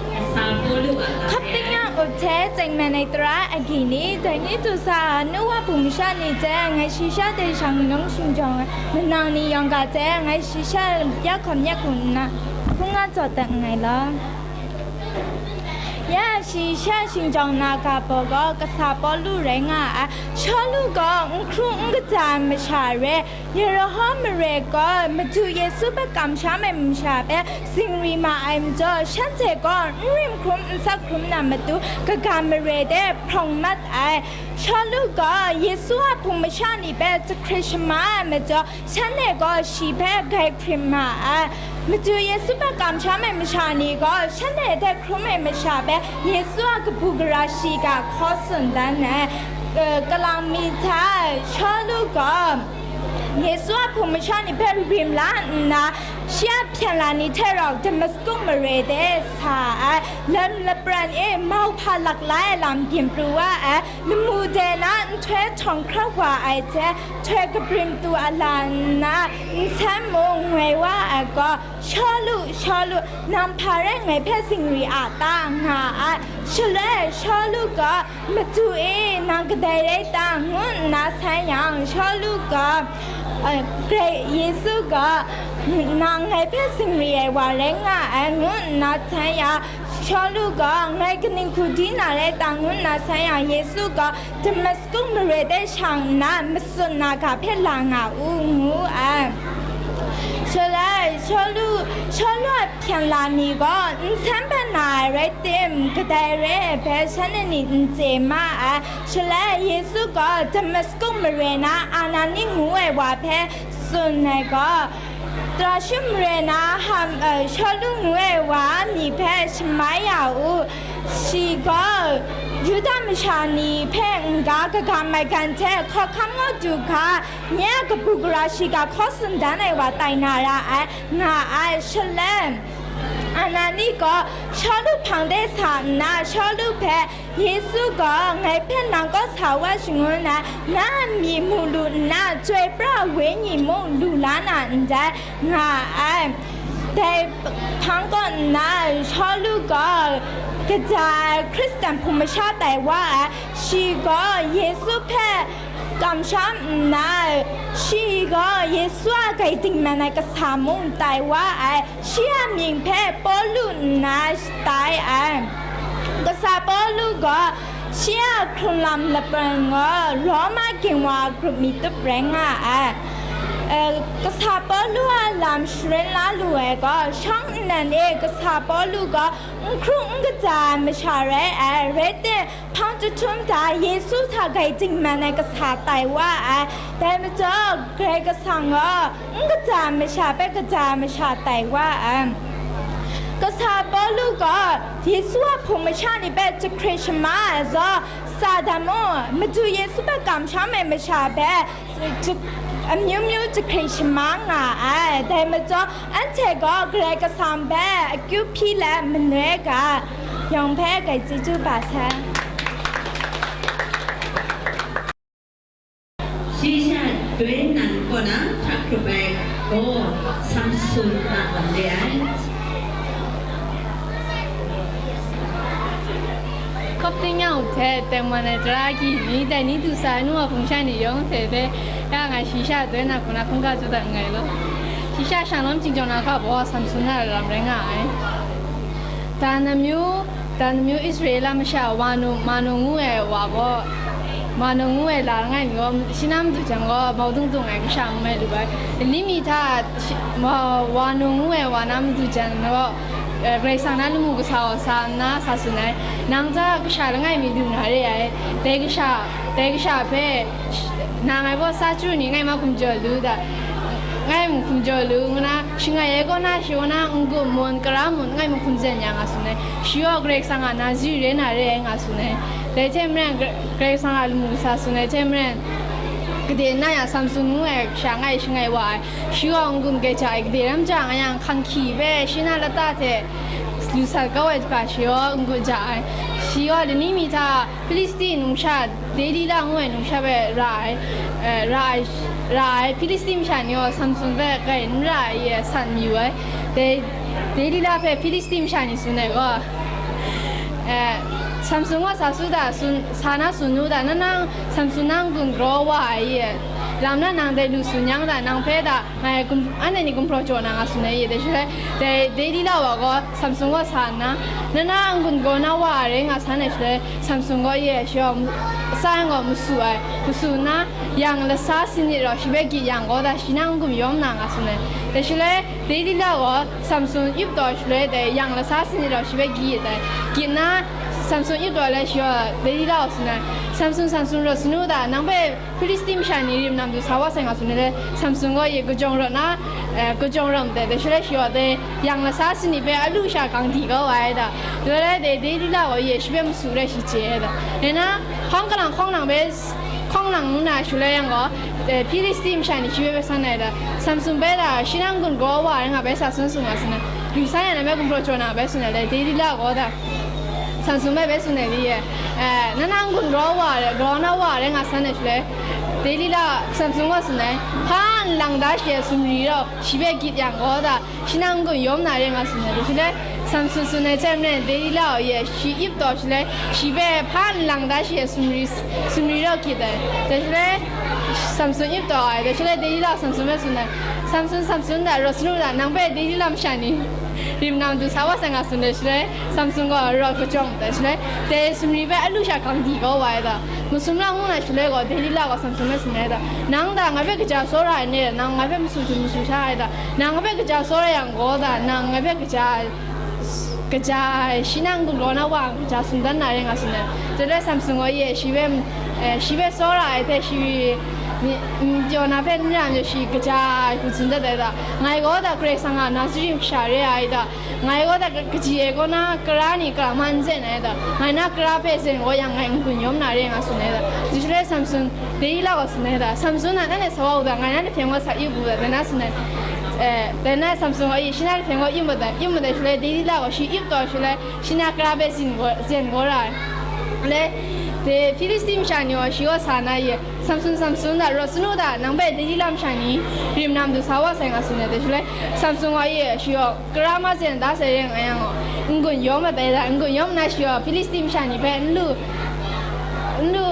Kasa Pawlu a lam re ai. Hkap ting yang up hte, tengman ai tara agyi ni, dai ni du sa ai nu wa hpung masha ni hte, ngai shi sha de shang nang shingtawng ai, manang ni yawng ga hte, ngai shi sha ya hkawn myat hku nna, hkungga jaw dat nngai law. Ya, shi sha shingtawng na ga baw gaw, kasa Pawlu rai nga ai. Shawlu gaw n hkru n kaja ai masha re, Yeriho mare gaw Madu Yesu hpe kamsham ai masha hpe zingri ma ai majaw, shanhte gaw n rim hkrum n sat hkrum na matu kaga mare de hprawng mat ai. Shawlu gaw Yesu a hpung masha ni hpe jahkrit shama ai majaw, shanhte gaw shi hpe grai hkrit ma ai. Madu Yesu hpe kamsham ai masha ni gaw shanhte hte hkrum ai masha hpe Yesu a kabu gara shiga hkaw tsun dan ai. Ka-, kalang mi hta Shawlu gaw Yesu a hpung masha ni hpe rim la nna, shi a hpyen la ni hte rau Damasku mare de sa ai. Lam lapran e mauhpa lak la ai lam byin pru wa ai. Lamu de na nhtoi htawng hkra wa ai hte, htoi kabrim tu a la nna, nsen mung ngoi wa ai gaw, "Shawlu, Shawlu, nang hpa rai ngai hpe zingri a ta?" nga ai. Shaloi Shawlu gaw, "Madu e, nang kadai rai ta?" ngu nna san yang, Shawlu gaw, eh, Karai Yesu gaw, "Nang ngai hpe zingri ai wa rai nga ai," ngu nna san yang, Shawlu gaw, "Ngai kaning hku di na rai ta?" ngu nna san yang, Yesu gaw, "Damasku mare de shang nna, matsun na ga hpe la nga u," ngu ai. Shaloi Shawlu, Shawlu a hpyen la ni gaw, nsen hpe na ai rai tim, kadai re ai hpe shanhte ni n chye ma ai. Shaloi Yesu gaw Damasku mare na Anani ngu ai wa hpe tsun ai gaw, Tarashu mare na Ham-, eh, Shawlu ngu ai wa a mying hpe shamai ya u. Shi gaw Yuda masha ni hpe n-ga kaga maigan hte hkawhkam ngaw du ga, nye a kabu gara shiga hkaw tsun dan ai wa tai na ra ai, nga ai. Shaloi Anani gaw Shawlu hpang de sa nna, Shawlu hpe, "Yesu gaw ngai hpe nang kaw sa wa shangun ai, na a mying mu lu nna, Chyoi pra ai Wenyi mung lu la na ndai," nga ai. Dai hpang kaw nna, Shawlu gaw kaja ai Hkristan hpung masha tai wa ai. Shi gaw Yesu hpe kamsham nna, shi gaw Yesu a grai dingman ai kasa mung tai wa ai. Shi a mying hpe Pawlu nna shatai ai. Kasa Pawlu gaw shi a hkrung lam lapran gaw Roma ging wa a grup mi tup rai nga ai. Eh, kasa Pawlu a lam sharin la lu ai gaw, shawng nnan e kasa Pawlu gaw n hkru n kaja ai masha rai ai. Rai tim, hpang jahtum hta Yesu hta grai dingman ai kasa tai wa ai. Dai majaw, Karai Kasang gaw n kaja ai masha hpe kaja ai masha tai wa ai. Kasa Pawlu gaw Yesu a hpung masha ni hpe jahkrit shama ai zaw, Satan mung, Madu Yesu hpe kamsham ai masha hpe amyu myu jahkrit shama nga ai. Dai majaw, anhte gaw Karai Kasang hpe akyu hpyi let manoi ga, yawng hpe grai chyeju ba sai. Shi sha doi nan kaw na hta hkrup ai gaw Samsun a lam re ai. Hkap ting yang up hte, tengman ai tara agyi ni, dai ni du sa ai nu wa hpung sha ni yawng hte hpe, ya nga shi sha doi na hku na hkungga jaw dat nngai law. Shi sha shanglawm ching jawng na hka baw Samsun a lam rai nga ai. Dan amyu, Dan amyu Israela masha wa nu, ma nu ngu ai wa gaw, Manu ngu ai la langai mi gaw, shi na madu jan gaw, mau dung dung ai kasha ngu ai lu ai. Ni mi hta shi, ma, wa nu ngu ai wa na madu jan gaw, eh, Karai Kasang na lamu kasa wa sa nna sa tsun ai. Nang hta kasha langai mi du na re ai. Dai kasha, dai kasha hpe, sh-, nang ngai gaw sa chyu ni ngai ma hkum jaw lu da. Ngai mu hkum jaw lu, ngu na, shangai ai kaw na, shi kaw na, n-gun mun, kara mun, ngai mu hkum zen ya nga tsun ai. Shi gaw Karai Kasang a nazi re na re ai nga tsun ai. Dai hte maren, Karai Kasang a lamu kasa tsun ai hte maren, gade na yang Samsun ngu ai kasha ngai shangai wa ai. Shi gaw n-gun grai ja ai, gade ram ja nga yang, hkanghki hpe shi na lata hte lu sat kau ai hta shi gaw n-gun ja ai. Shi gaw lani mi hta Hpilisti numsha, Delila ngu ai numsha hpe ra ai, eh, ra ai, ra ai Hpilisti masha ni gaw Samsun hpe grai n ra ai, san mayu ai. De-, Delila hpe Hpilisti masha ni tsun ai gaw, eh, Samsun gaw sa su da, tsun, sa na tsun nu da, na nang Samsun nang gun galaw wa ai, lam na nang dai lu tsun yang da, nang hpe da, ngai gum-, anhte ni gumhpraw jaw na nga tsun ai, dai shaloi, dai, Delila wa gaw Samsun gaw sa nna, na na n-gun galaw na wa ai rai nga san ai shaloi, Samsun gaw ye shi gaw mu-, sa yang gaw masu ai, masu nna, yang lasa sanit rau shi hpe gyit yang gaw da, shi na n-gun yawm na nga tsun ai. Dai shaloi, Delila gaw Samsun yup taw shaloi, dai yang lasa sanit rau shi hpe gyit ai. Gyit nna, Samsun yup taw le shi gaw Delila gaw tsun ai, Samsun, Samsun, rawt sanu da, nang hpe Hpilisti masha ni rim na matu sa wa sai nga tsun ai. Samsun gaw ye kajawng rawt na, eh, kajawng rawt ndai, dai shaloi shi gaw dai yang lasa sanit hpe a lu sha gang di kau ai da. Dai rai dai, Delila gaw ye shi hpe masu rai shi chye ai da. Rai na, hpang kalang hkawng lang hpe, hkawng lang nna shaloi yang gaw, eh, Hpilisti masha ni shi hpe bai san ai da. Samsun bai da, shi na n-gun galaw wa ai nga bai sa sun sung nga tsun ai. Lu sa yang na bai gumhpraw jaw na bai tsun ai dai, Delila gaw da. Samsun bai bai tsun ai li ye, eh, na na n-gun galaw wa ai, galaw na wa ai rai nga san ai shaloi, Delila Samsun gaw tsun ai, hpa nlang da shi ai sumri rau shi hpe gyit yang gaw da, shi na n-gun yawm na re nga tsun ai. Dai shaloi, Samsun tsun ai hte maren, Delila gaw ye shi yup taw shaloi, shi hpe hpa nlang da shi ai sumri, sumri rau gyit ai. Dai shaloi, Samsun yup taw ai. Dai shaloi, Delila Samsun hpe tsun ai, Samsun, Samsun da, rawt sanu da, nang hpe Delila masha ni rim na matu sa wa sai nga tsun ai shaloi, Samsun gaw rawt kajawng ai shaloi, dai sumri hpe a lu sha gang di kau wa ai da. Masum la ngu na shaloi gaw, Delila gaw Samsun hpe tsun ai da, nang da ngai hpe kaja tsawra ai ne, nang ngai hpe masu htum masu sha ai da, nang ngai hpe kaja tsawra yang gaw da, nang ngai hpe kaja, kaja ai, shi na n-gun galaw na wa ai kaja tsun dan na re nga tsun ai. Dai shaloi Samsun gaw ye shi hpe, eh, shi hpe tsawra ai hte shi, mi, n-, jaw na hpe n ra n jaw shi kaja ai hku tsun dat ai da. Ngai gaw da Karai Kasang a Nazari masha re ai da. Ngai gaw da ka-, kaji e kaw na kara ni kara ma n zen ai da. Ngai na kara hpe zen gaw yang ngai n-gun yawm na re nga tsun ai da. Dai shaloi Samsun, Delila gaw tsun ai da. Samsun a, nanhte sa wa u da, ngai nanhte hpyen gaw sa yu u da, dai na tsun ai. Eh, dai na Samsun gaw, i, shi na hpyen gaw yu mat ai, yu mat ai shaloi, Delila gaw shi yup taw shaloi, shi na kara hpe zen gaw, zen gaw ra ai. Le, dai Hpilisti masha ni gaw shi gaw sa na ye, Samsun, Samsun da, rawt sanu da, nang hpe Delila masha ni rim na matu sa wa sai nga tsun ai. Dai shaloi, Samsun gaw ye, shi gaw kara ma zen da sai re nga yang gaw, n-gun yawm mat ai da, n-gun yawm nna shi gaw Hpilisti masha ni hpe n lu, n lu,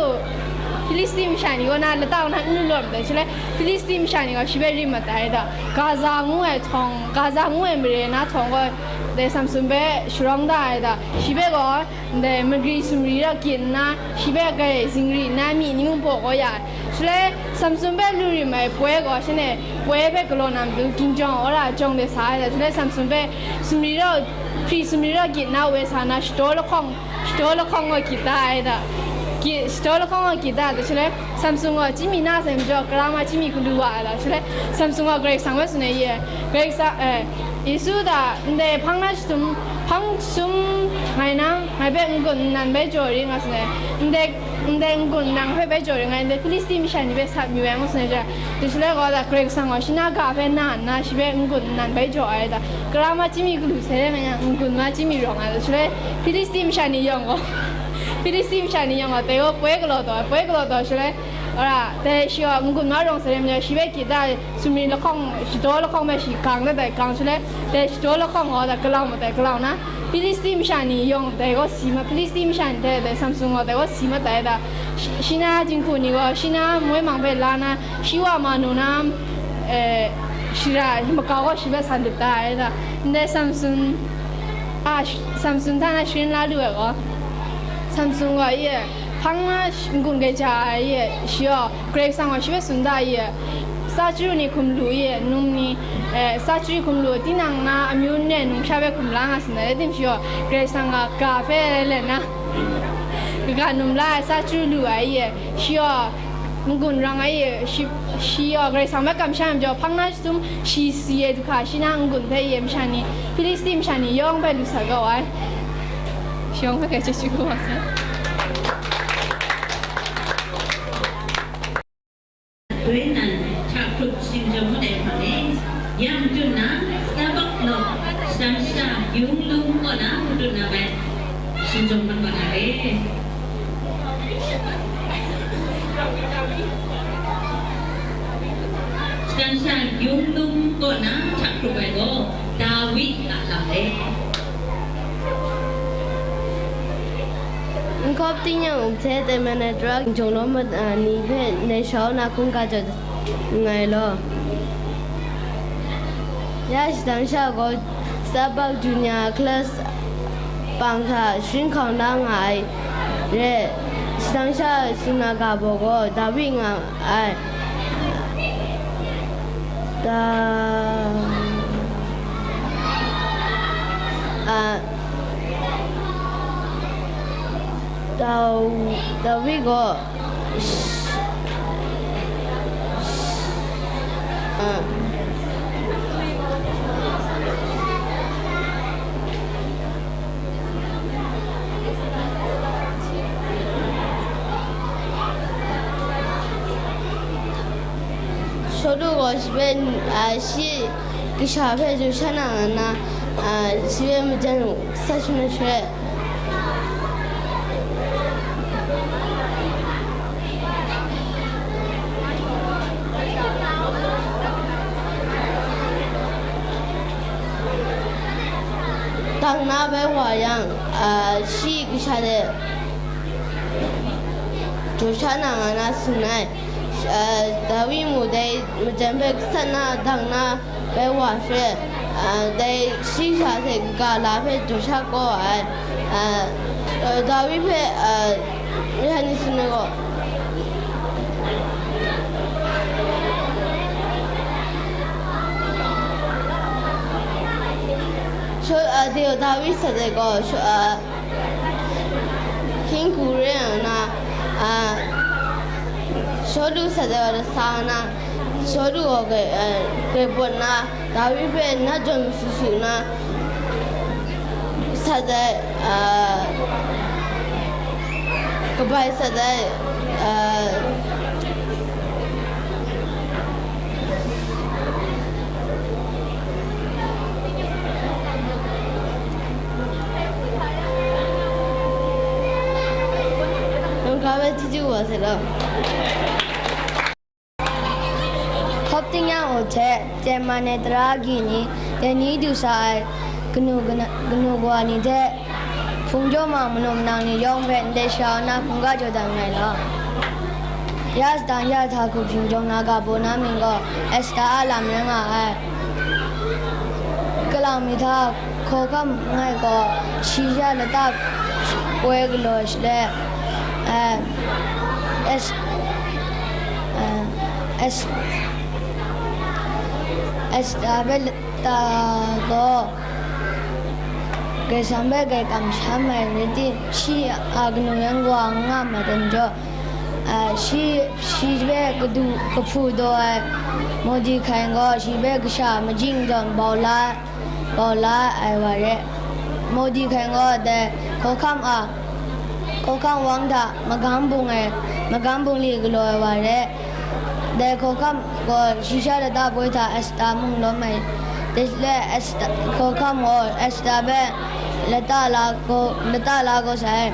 Hpilisti masha ni kaw na lata kaw na n lu lawm ai shaloi, Hpilisti masha ni gaw shi hpe rim mat ai da. Gaza ngu ai htawng, Gaza ngu ai mare na htawng gaw, dai Samsun hpe sharawng da ai da. Shi hpe gaw, ndai magri sumri rau gyit nna, shi hpe grai zingri nna myi ni mung baw kau ya ai. Shaloi, Samsun hpe lu rim ai poi gaw, shanhte poi hpe galaw na matu, ging jawng, wora jawng de sa ai da. Shaloi, Samsun hpe sumri rau, hpri sumri rau gyit nna woi sa nna, shadaw lahkawng, shadaw lahkawng gaw gyit da ai da. Gyit, shadaw lahkawng gaw gyit da, da shaloi, Samsun gaw chyinmi na sai majaw, kara ma chyinmi hku lu wa ai da. Shaloi, Samsun gaw Karai Kasang hpe tsun ai ye, Karai Kasang, eh, Yesu da, ndai hpang na chyahtum, hpang chyahtum ngai nang, ngai hpe n-gun nnan bai jaw ri nga tsun ai. Ndai, ndai n-gun nang hpe bai jaw ri nga, ndai Hpilisti masha ni hpe sat mayu ai ngu tsun ai ja. Dai shaloi gaw da, Karai Kasang gaw shi na ga hpe na nna, shi hpe n-gun nnan bai jaw ai da. Kara ma chyinmi galu sai rai nga yang, n-gun ma chyinmi rawng ai da. Shaloi Hpilisti masha ni yawng gaw, Hpilisti masha ni yawng gaw, dai gaw poi galaw taw ai, poi galaw taw shaloi, wora, dai shi gaw n-gun ma rawng sai rai nga, shi hpe gyit da ai, sumri lahkawng, shadaw lahkawng hpe shi gang dat ai, gang shaloi, dai shadaw lahkawng gaw da galau mat ai, galau nna, Hpilisti masha ni yawng dai gaw si mat, Hpilisti masha ni hte dai Samsun gaw dai gaw si mat ai da, shi, shi na jinghku ni gaw shi na moi mang hpe la na, shi wa ma nu na, eh, shara makau gaw shi hpe san dup da ai da. Ndai Samsun, a, sh-, Samsun hta na sharin la lu ai gaw, Samsun gaw, ye, Hpang na n-gun gaja ai e, shi gaw Karai Kasang gaw shi hpe tsun da ai e, sa chyu ni hkum lu e, num ni, eh, sa chyu hkum lu, tinang na amyu n re numsha hpe hkum la nga tsun ai, rai tim shi gaw Karai Kasang a ga hpe rai let na, kaga num la ai, sa chyu lu ai e, shi gaw n-gun rang ai e, shi, shi gaw Karai Kasang hpe kamsham ai majaw, hpang na Sum shi si ai du hkra, shi na n-gun hpe e masha ni, Hpilisti masha ni yawng hpe lu sa kau ai. Shi yawng hpe chyeju kau wa sai. တွဲနံ ချားခုပ် ရှင်းကြောင်းမူတဲ့အခါနဲ့ ရန်ကုန်က Starbucks လို့ ရှမ်းစာရုံးလုံးက နားမတူနာပဲ ရှင်းကြောင်းမူပါတာလေ။ ရှမ်းစာရုံးလုံးက နားချားခုပ်ပဲကို ဒါဝိဒ်ကလာတယ်။ N Khawp Tingyan Nyang Up hte Tengman ai Tara Hkinjawng Lawm Mat Ai ni hpe ndai shau na hkungga jaw nngai law. Ya shadang sha gaw, Starbucks Junior Class pang hta sharin hkawng la nga ai re, shadang sha sinaga baw gaw Dawi nga ai. Da, a, Daw-, Dawi gaw, a, Shawlu gaw shi hpe, a, shi kasha hpe jaw sha na nga na, a, shi hpe majan sa shangun share. Dang na bai wa yang, a, shi kasha de jaw sha na nga na tsun ai. A, Dawi mung dai majan hpe gasat na dang na bai wa she, a, dai shi sha hte kaga la hpe jaw sha kau ai. A, a, Dawi hpe, a, ya ni tsun ai gaw, Shaw-, a, de, Dawi sat ai gaw, shaw-, a, Hkinggu re ai na, a, Shawlu sat ai wa lasa na, Shawlu gaw gai, a, gai pawt na, Dawi hpe na jawn su su na, sat ai, a, kabai sat ai, a, Nang hkra hpe chyeju kaba sai law. Hkawp Tingyan Up hte Tengman ai Tara Hkinjawng ni, dai ni du sa ai kanu kana-, kanu kawa ni hte, hpung jaw ma manu manang ni yawng hpe ndai sha na hkungga jaw dat nngai law. Ya shadang ya hta hkup hkinjawng na ga baw na mying gaw Esta a lam rai nga ai. Kalang mi hta hkawhkam langai gaw shi sha lata poi galaw shaloi, eh, Es-, eh, Es-, Esta hpe lata gaw Karai Kasang hpe grai kamsham ai rai tim, shi a kanu yan gaw n nga ma ai majaw, a, shi, shi hpe kadu, kahpu daw ai Mordekai gaw shi hpe kasha majing zawn bau la, bau la ai wa rai. Mordekai gaw dai hkawhkam a, hkawhkam wang hta magam bung ai, magam bungli galaw ai wa rai. Dai hkawhkam gaw shi sha lata poi hta Esta mung lawm ai. Dai shaloi Esta, hkawhkam gaw Esta hpe lata la gaw, lata la gaw sai.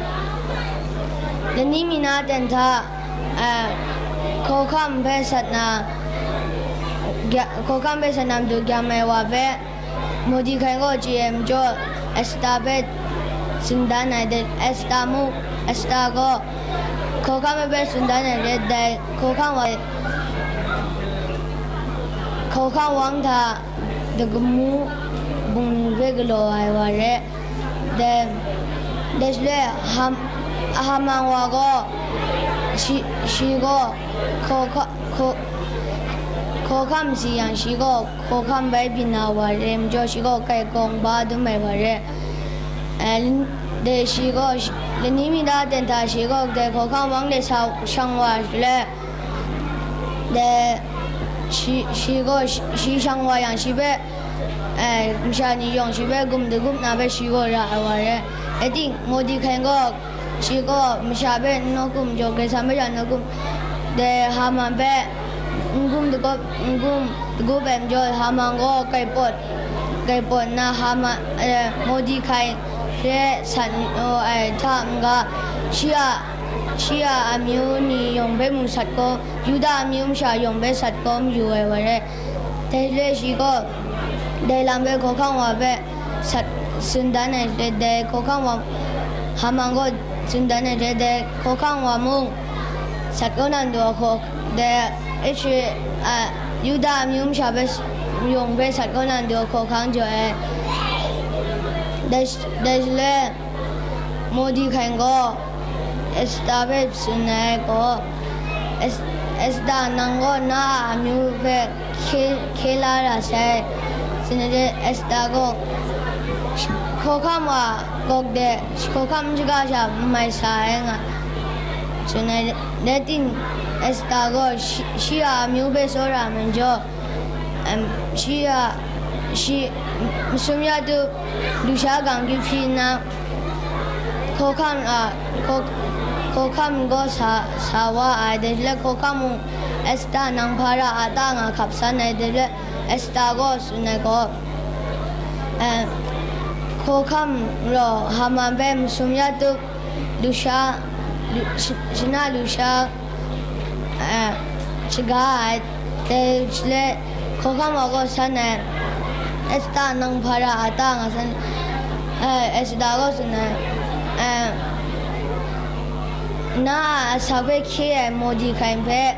Lani mi na ten hta, a, hkawhkam hpe sat na, gya-, hkawhkam hpe sat na matu gyam ai wa hpe Mordekai gaw chye ai majaw, Esta hpe tsun dan ai de, Esta mu, Esta gaw hkawhkam hpe tsun dan ai de, dai hkawhkam wa, hkawhkam wang hta dagamu bungli hpe galaw ai wa rai, dai Dai shaloi Ham-, Haman wa gaw, shi, shi gaw hkawhka-, hkaw-, hkawhkam si yang, shi gaw hkawhkam bai byin na wa re, majaw shi gaw kai kawng ba dum ai wa re. Eh, lani, dai shi gaw, lani mi da ten hta shi gaw dai hkawhkam wang de sa shang wa shaloi, dai shi, shi gaw shi, shi shang wa yang, shi hpe, eh, masha ni yawng shi hpe gum dagup na hpe shi gaw ra ai wa re. Rai tim, Mordekai gaw, shi gaw masha hpe n nawkum jaw, Kaisa masha n nawkum, dai Haman hpe n gum dagup, n gum dagup ai majaw, Haman gaw kai pawt, kai pawt nna Haman, eh, Mordekai hpe sat n-, ai hta n-ga, shi a, shi a amyu ni yawng hpe mung sat kau, Yuda amyu masha yawng hpe sat kau mayu ai wa re. Dai shaloi shi gaw dai lam hpe hkawhkam wa hpe sat tsun dan ai shaloi, dai hkawhkam wa, Haman gaw tsun dan ai shaloi, dai hkawhkam wa mung sat kau na matu a hkaw, dai Isra-, a, Yuda amyu masha hpe s-, yawng hpe sat kau na matu a hkawhkang jaw ai. Dai sh-, dai shaloi, Mordekai gaw Esta hpe tsun ai gaw, "Es-, Esta, nang gaw na a amyu hpe hkye, hkye la ra sai," tsun ai. Esta gaw, "Hkawhkam wa gawk de, hkawhkam n shaga sha n mai sa ai," nga tsun ai. Rai tim, Esta gaw shi, shi a amyu hpe tsawra ai majaw, em, shi a, shi, masum ya tup lusha gang gyit hpyi nna, hkawhkam a, hkaw-, hkawhkam gaw sa, sa wa ai. Dai shaloi hkawhkam mung, "Esta, nang hpa ra a ta?" nga hkap san ai. Dai shaloi Esta gaw tsun ai gaw, eh, hkawhkam gaw Haman hpe masum ya tup lusha, lu-, sh-, shana lusha, eh, shaga ai. Dai shaloi hkawhkam wa gaw san ai, "Esta, nang hpa ra a ta?" nga san, eh, Esta gaw tsun ai, eh, "Na a asak hpe hkye ai Mordekai hpe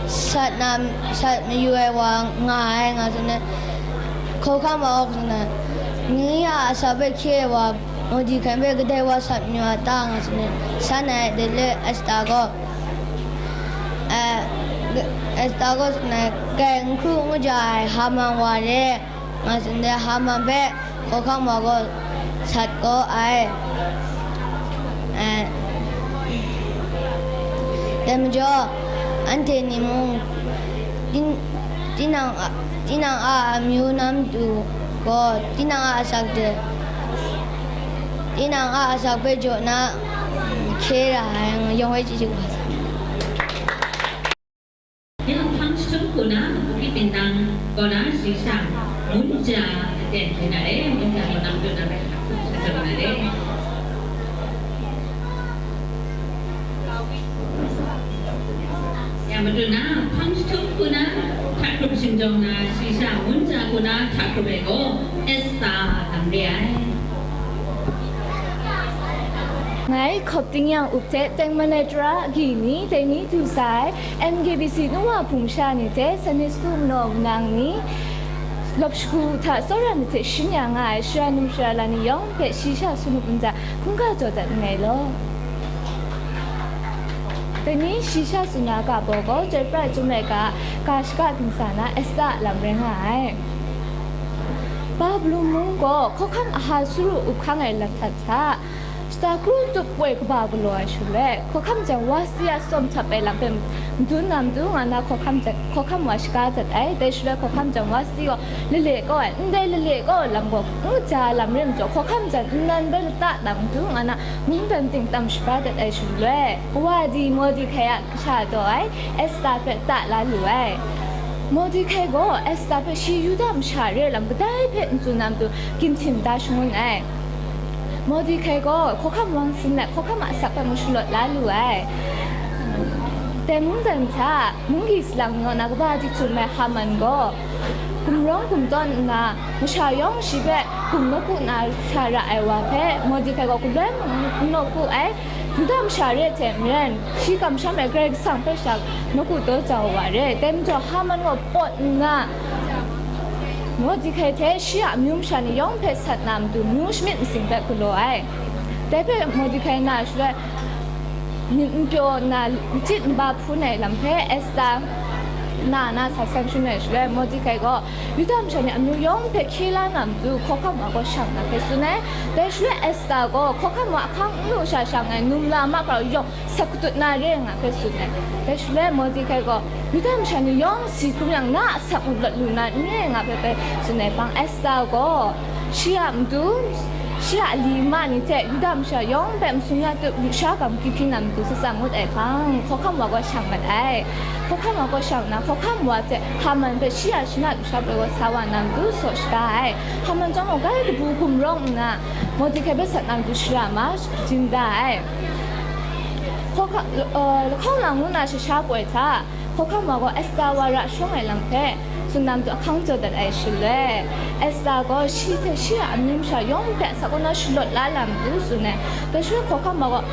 sat na, sat mayu ai wa nga ai," nga tsun ai. Hkawhkam wa gaw tsun ai, "Ni a asak hpe hkye ai wa Mordekai hpe kadai wa sat mayu a ta?" nga tsun ai. San ai, dai le Esta gaw, eh, Esta gaw tsun ai, "Kai n hkru n kaja ai Haman wa re," nga tsun ai. Haman hpe hkawhkam wa gaw sat kau ai. Eh, dai majaw, anhte ni mung, tin-, tinang a, tinang a amyu na matu gaw, tinang a asak de, tinang a asak hpe jaw na, mm, hkye ra ai, yawng hpe chyeju kaba sa. 两旁村口呢，一边当高大时尚，mun ja, dan kena eh, mun ja ko nam tu na bai, sa na eh. Ya, matu na, 旁村口呢, hta hkrup shingjawng na, shisha, mun ja ko na, hta hkrup ai gaw, Esta lam re ai. Ngai Hkawp Ting Yang Up hte Tengman ai Tara agyi ni, dai ni du sa ai, M K B C nu wa hpung sha ni hte Sunday School manaw manang ni, lawp shagu hta tsawra ni hte shin ya nga ai sara num sara la ni yawng hpe shi sha tsun up n ta, hkungga jaw dat nngai law. Dai ni shi sha tsun na ga baw gaw, Chyoi pra ai Chyum laika, ga shaka dingsa na Esta a lam rai nga ai. Babilon mung gaw hkawhkam Ahasueru up hkang ai lahtat hta, shata kru tup poi kaba galaw ai shaloi, hkawhkam jan Wasti a tsawm htap ai lam hpe madun na matu nga na hkawhkam jan, hkawhkam wa shaga dat ai. Dai shaloi hkawhkam jan Wasti gaw lale kau ai, ndai lale kau ai lam gaw n kaja ai lam rai majaw, hkawhkam jan nnan bai lata tam matu nga na mungdan ting tam shaga dat ai shaloi, Wadi Mordekai a kasha taw ai Esta hpe ta la lu ai. Mordekai gaw Esta hpe shi Yuda masha re ai lam kadai hpe n tsun na matu, ginhtim da shangun ai. Mordekai gaw hkawhkam wang sin let, hkawhkam a asak hpe mung shalawt la lu ai. Dai mungdan hta, munggyi salang ni kaw na kaba di htum ai Haman gaw, gumrawng gumtawn nna, masha yawng shi hpe gum nawku na sha ra ai wa hpe, Mordekai gaw galoi mung n nawku ai. Yuda masha re ai hte maren, shi kamsham ai Karai Kasang hpe sha nawku taw jau wa re. Dai majaw Haman gaw pawt nna, Mordekai hte shi a amyu masha ni yawng hpe sat na matu, myu shamyit masing hpe galaw ai. Dai hpe Mordekai na shaloi, myit n pyaw nna, machyi n ba hpun ai lam hpe Esta na na sa san shangun ai shaloi, Mordekai gaw Yuda masha ni amyu yawng hpe hkye la na matu, hkawhkam wa gaw shang na hpe tsun ai. Dai shaloi Esta gaw hkawhkam wa ahkang n lu sha shang ai numla mahkra yawng sat katut na re nga hpe tsun ai. Dai shaloi Mordekai gaw, Yuda masha ni yawng si hkrum yang, na a asak mung lawt lu na n re nga hpe hpe tsun ai hpang, Esta gaw shi a matu, shi a ali ma ni hte Yuda masha yawng hpe masum ya tup lusha gam kyu hpyi na matu tsatsam ngut ai hpang, hkawhkam wa gaw shang mat ai. Hkawhkam wa gaw shang nna, hkawhkam wa hte Haman hpe shi a shanat lusha poi gaw sa wa na matu saw shada ai. Haman chyawm gaw grai kabu gumrawng nna, Mordekai hpe sat na matu shara ma jin da ai. Hkawhka-, uh, lahkawng lang ngu na shasha poi hta, hkawhkam wa gaw Esta wa ra shawng ai lam hpe tsun na matu ahkang jaw dat ai shaloi, Esta gaw shi hte shi a amyu masha yawng hpe asak kaw na shalawt la lam matu tsun ai. Dai shaloi hkawhkam wa gaw,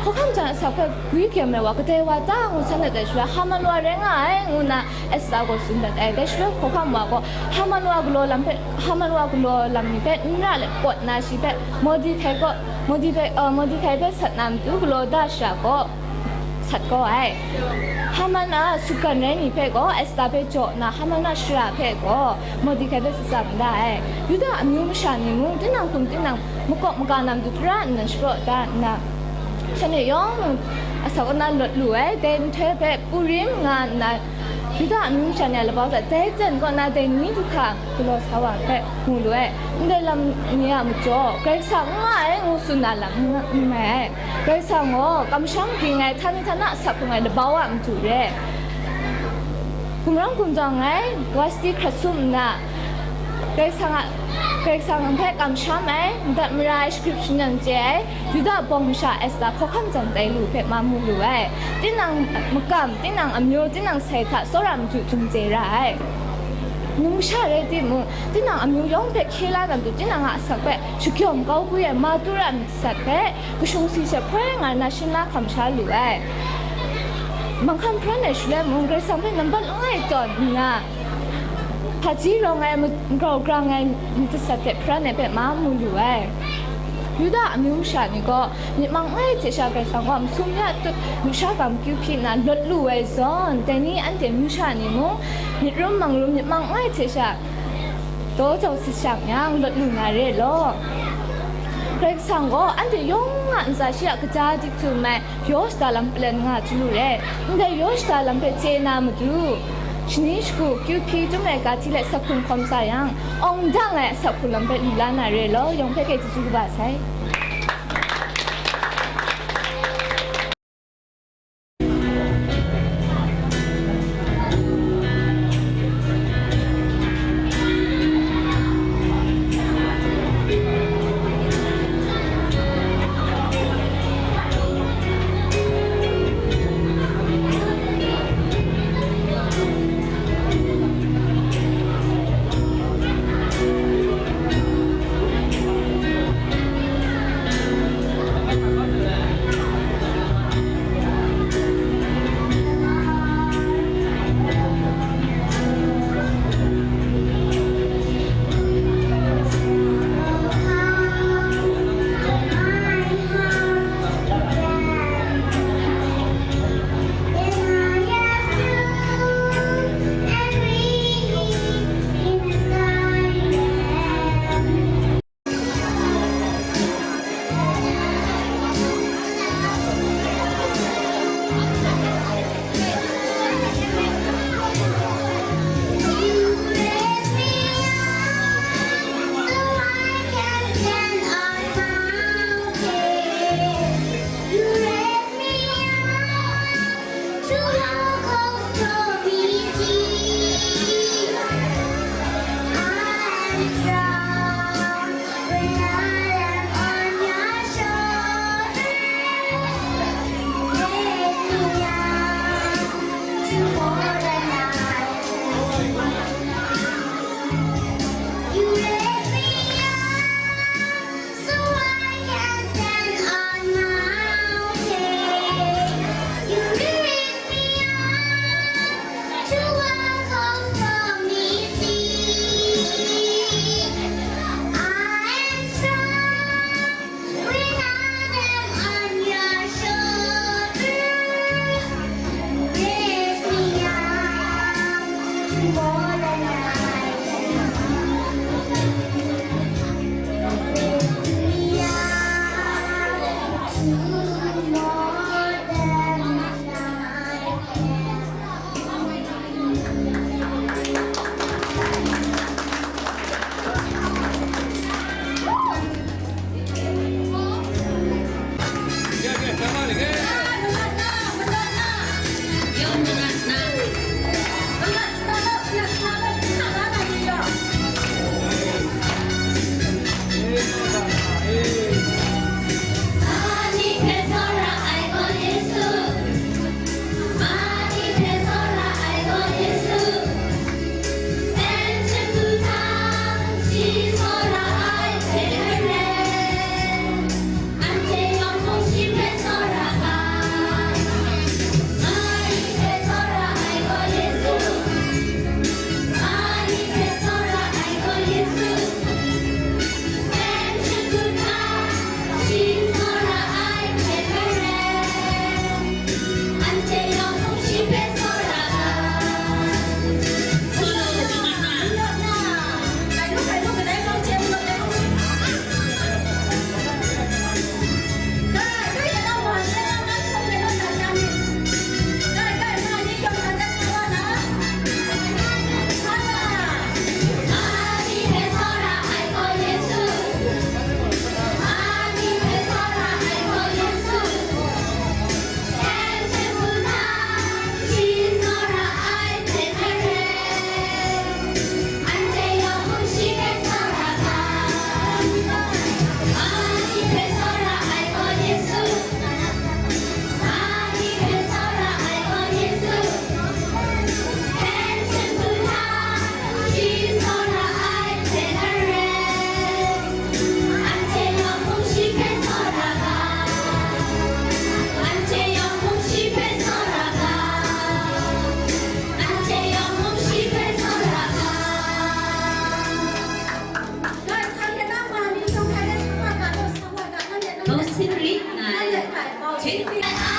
hkawhkam jan asak hpe gwi gem ai wa kadai wa ta ngu san dat ai shaloi, Haman wa rai nga ai, ngu nna Esta gaw tsun dat ai. Dai shaloi hkawhkam wa gaw Haman wa galaw lam hpe, Haman wa galaw lam ni hpe n ra let, kawt nna shi hpe Mordekai gaw, Mordekai, uh, Mordekai hpe sat na matu galaw da shara gaw sat kau ai. Haman a sutgan rai ni hpe gaw Esta hpe jaw nna, Haman a shara hpe gaw Mordekai hpe tsatsam da ai. Yuda amyu masha ni mung, tinang hkum tinang makawp maga na matu tara nnan shapraw da nna, shanhte yawng mung asak kaw na lawt lu ai. Dai nhtoi hpe Purim nga nna, Yuda amyu masha ni a labau hta dai jan kaw na dai ni du hka galaw sa wa hpe mu lu ai. Ndai lam ni a majaw, Karai Kasang n nga ai ngu tsun na lam n nga, n mai ai. Karai Kasang gaw kamsham ging ai, htani htana asak hkrung ai labau a matu re. Gumrawng gumjang ai, Wasti hkrat sum nna, Karai Kasang a, Karai Kasang hpe kamsham ai, madat mara ai, shagrit shanan chye ai, Yuda bawng masha Esta hkawhkam jan tai lu hpe ma mu lu ai. Tinang makam, tinang amyu, tinang sai hta tsawra maju jum chye ra ai. Numsha rai timung, tinang amyu yawng hpe hkye la na matu, tinang a asak hpe shagyawm kau kwi ai, ma tu ra myit sat hpe, kashung si she hpoi nga na shin la hkam sha lu ai. Manghkam hpran ai shaloi mung, Karai Kasang hpe nambat langai tawn nna, hpaji rawng ai, ma-, grau grang ai myit sat hte hpran ai hpe ma mu lu ai. Yuda amyu masha ni gaw myit mang langai hte sha Karai Kasang gaw masum ya tut lusha gam kyu hpyi nna lawt lu ai zawn, dai ni anhte amyu masha ni mung myit rum mang rum myit mang langai hte sha daw jau sit shang yang, lawt lu na re law. Karai Kasang gaw anhte yawng a ntsa shi a kaja dik htum ai, yaw shada lam palem nga chyalu re. Ndai yaw shada lam hpe chye na matu, shani shagu, kyu hpyi, Chyum ai ga hti let asak hkrung hkawm sa yang, awng dang ai asak hkrung lam hpe lu la na re law, yawng hpe ke chyeju kaba sai. Sinri ngai. Hkyen hkrit.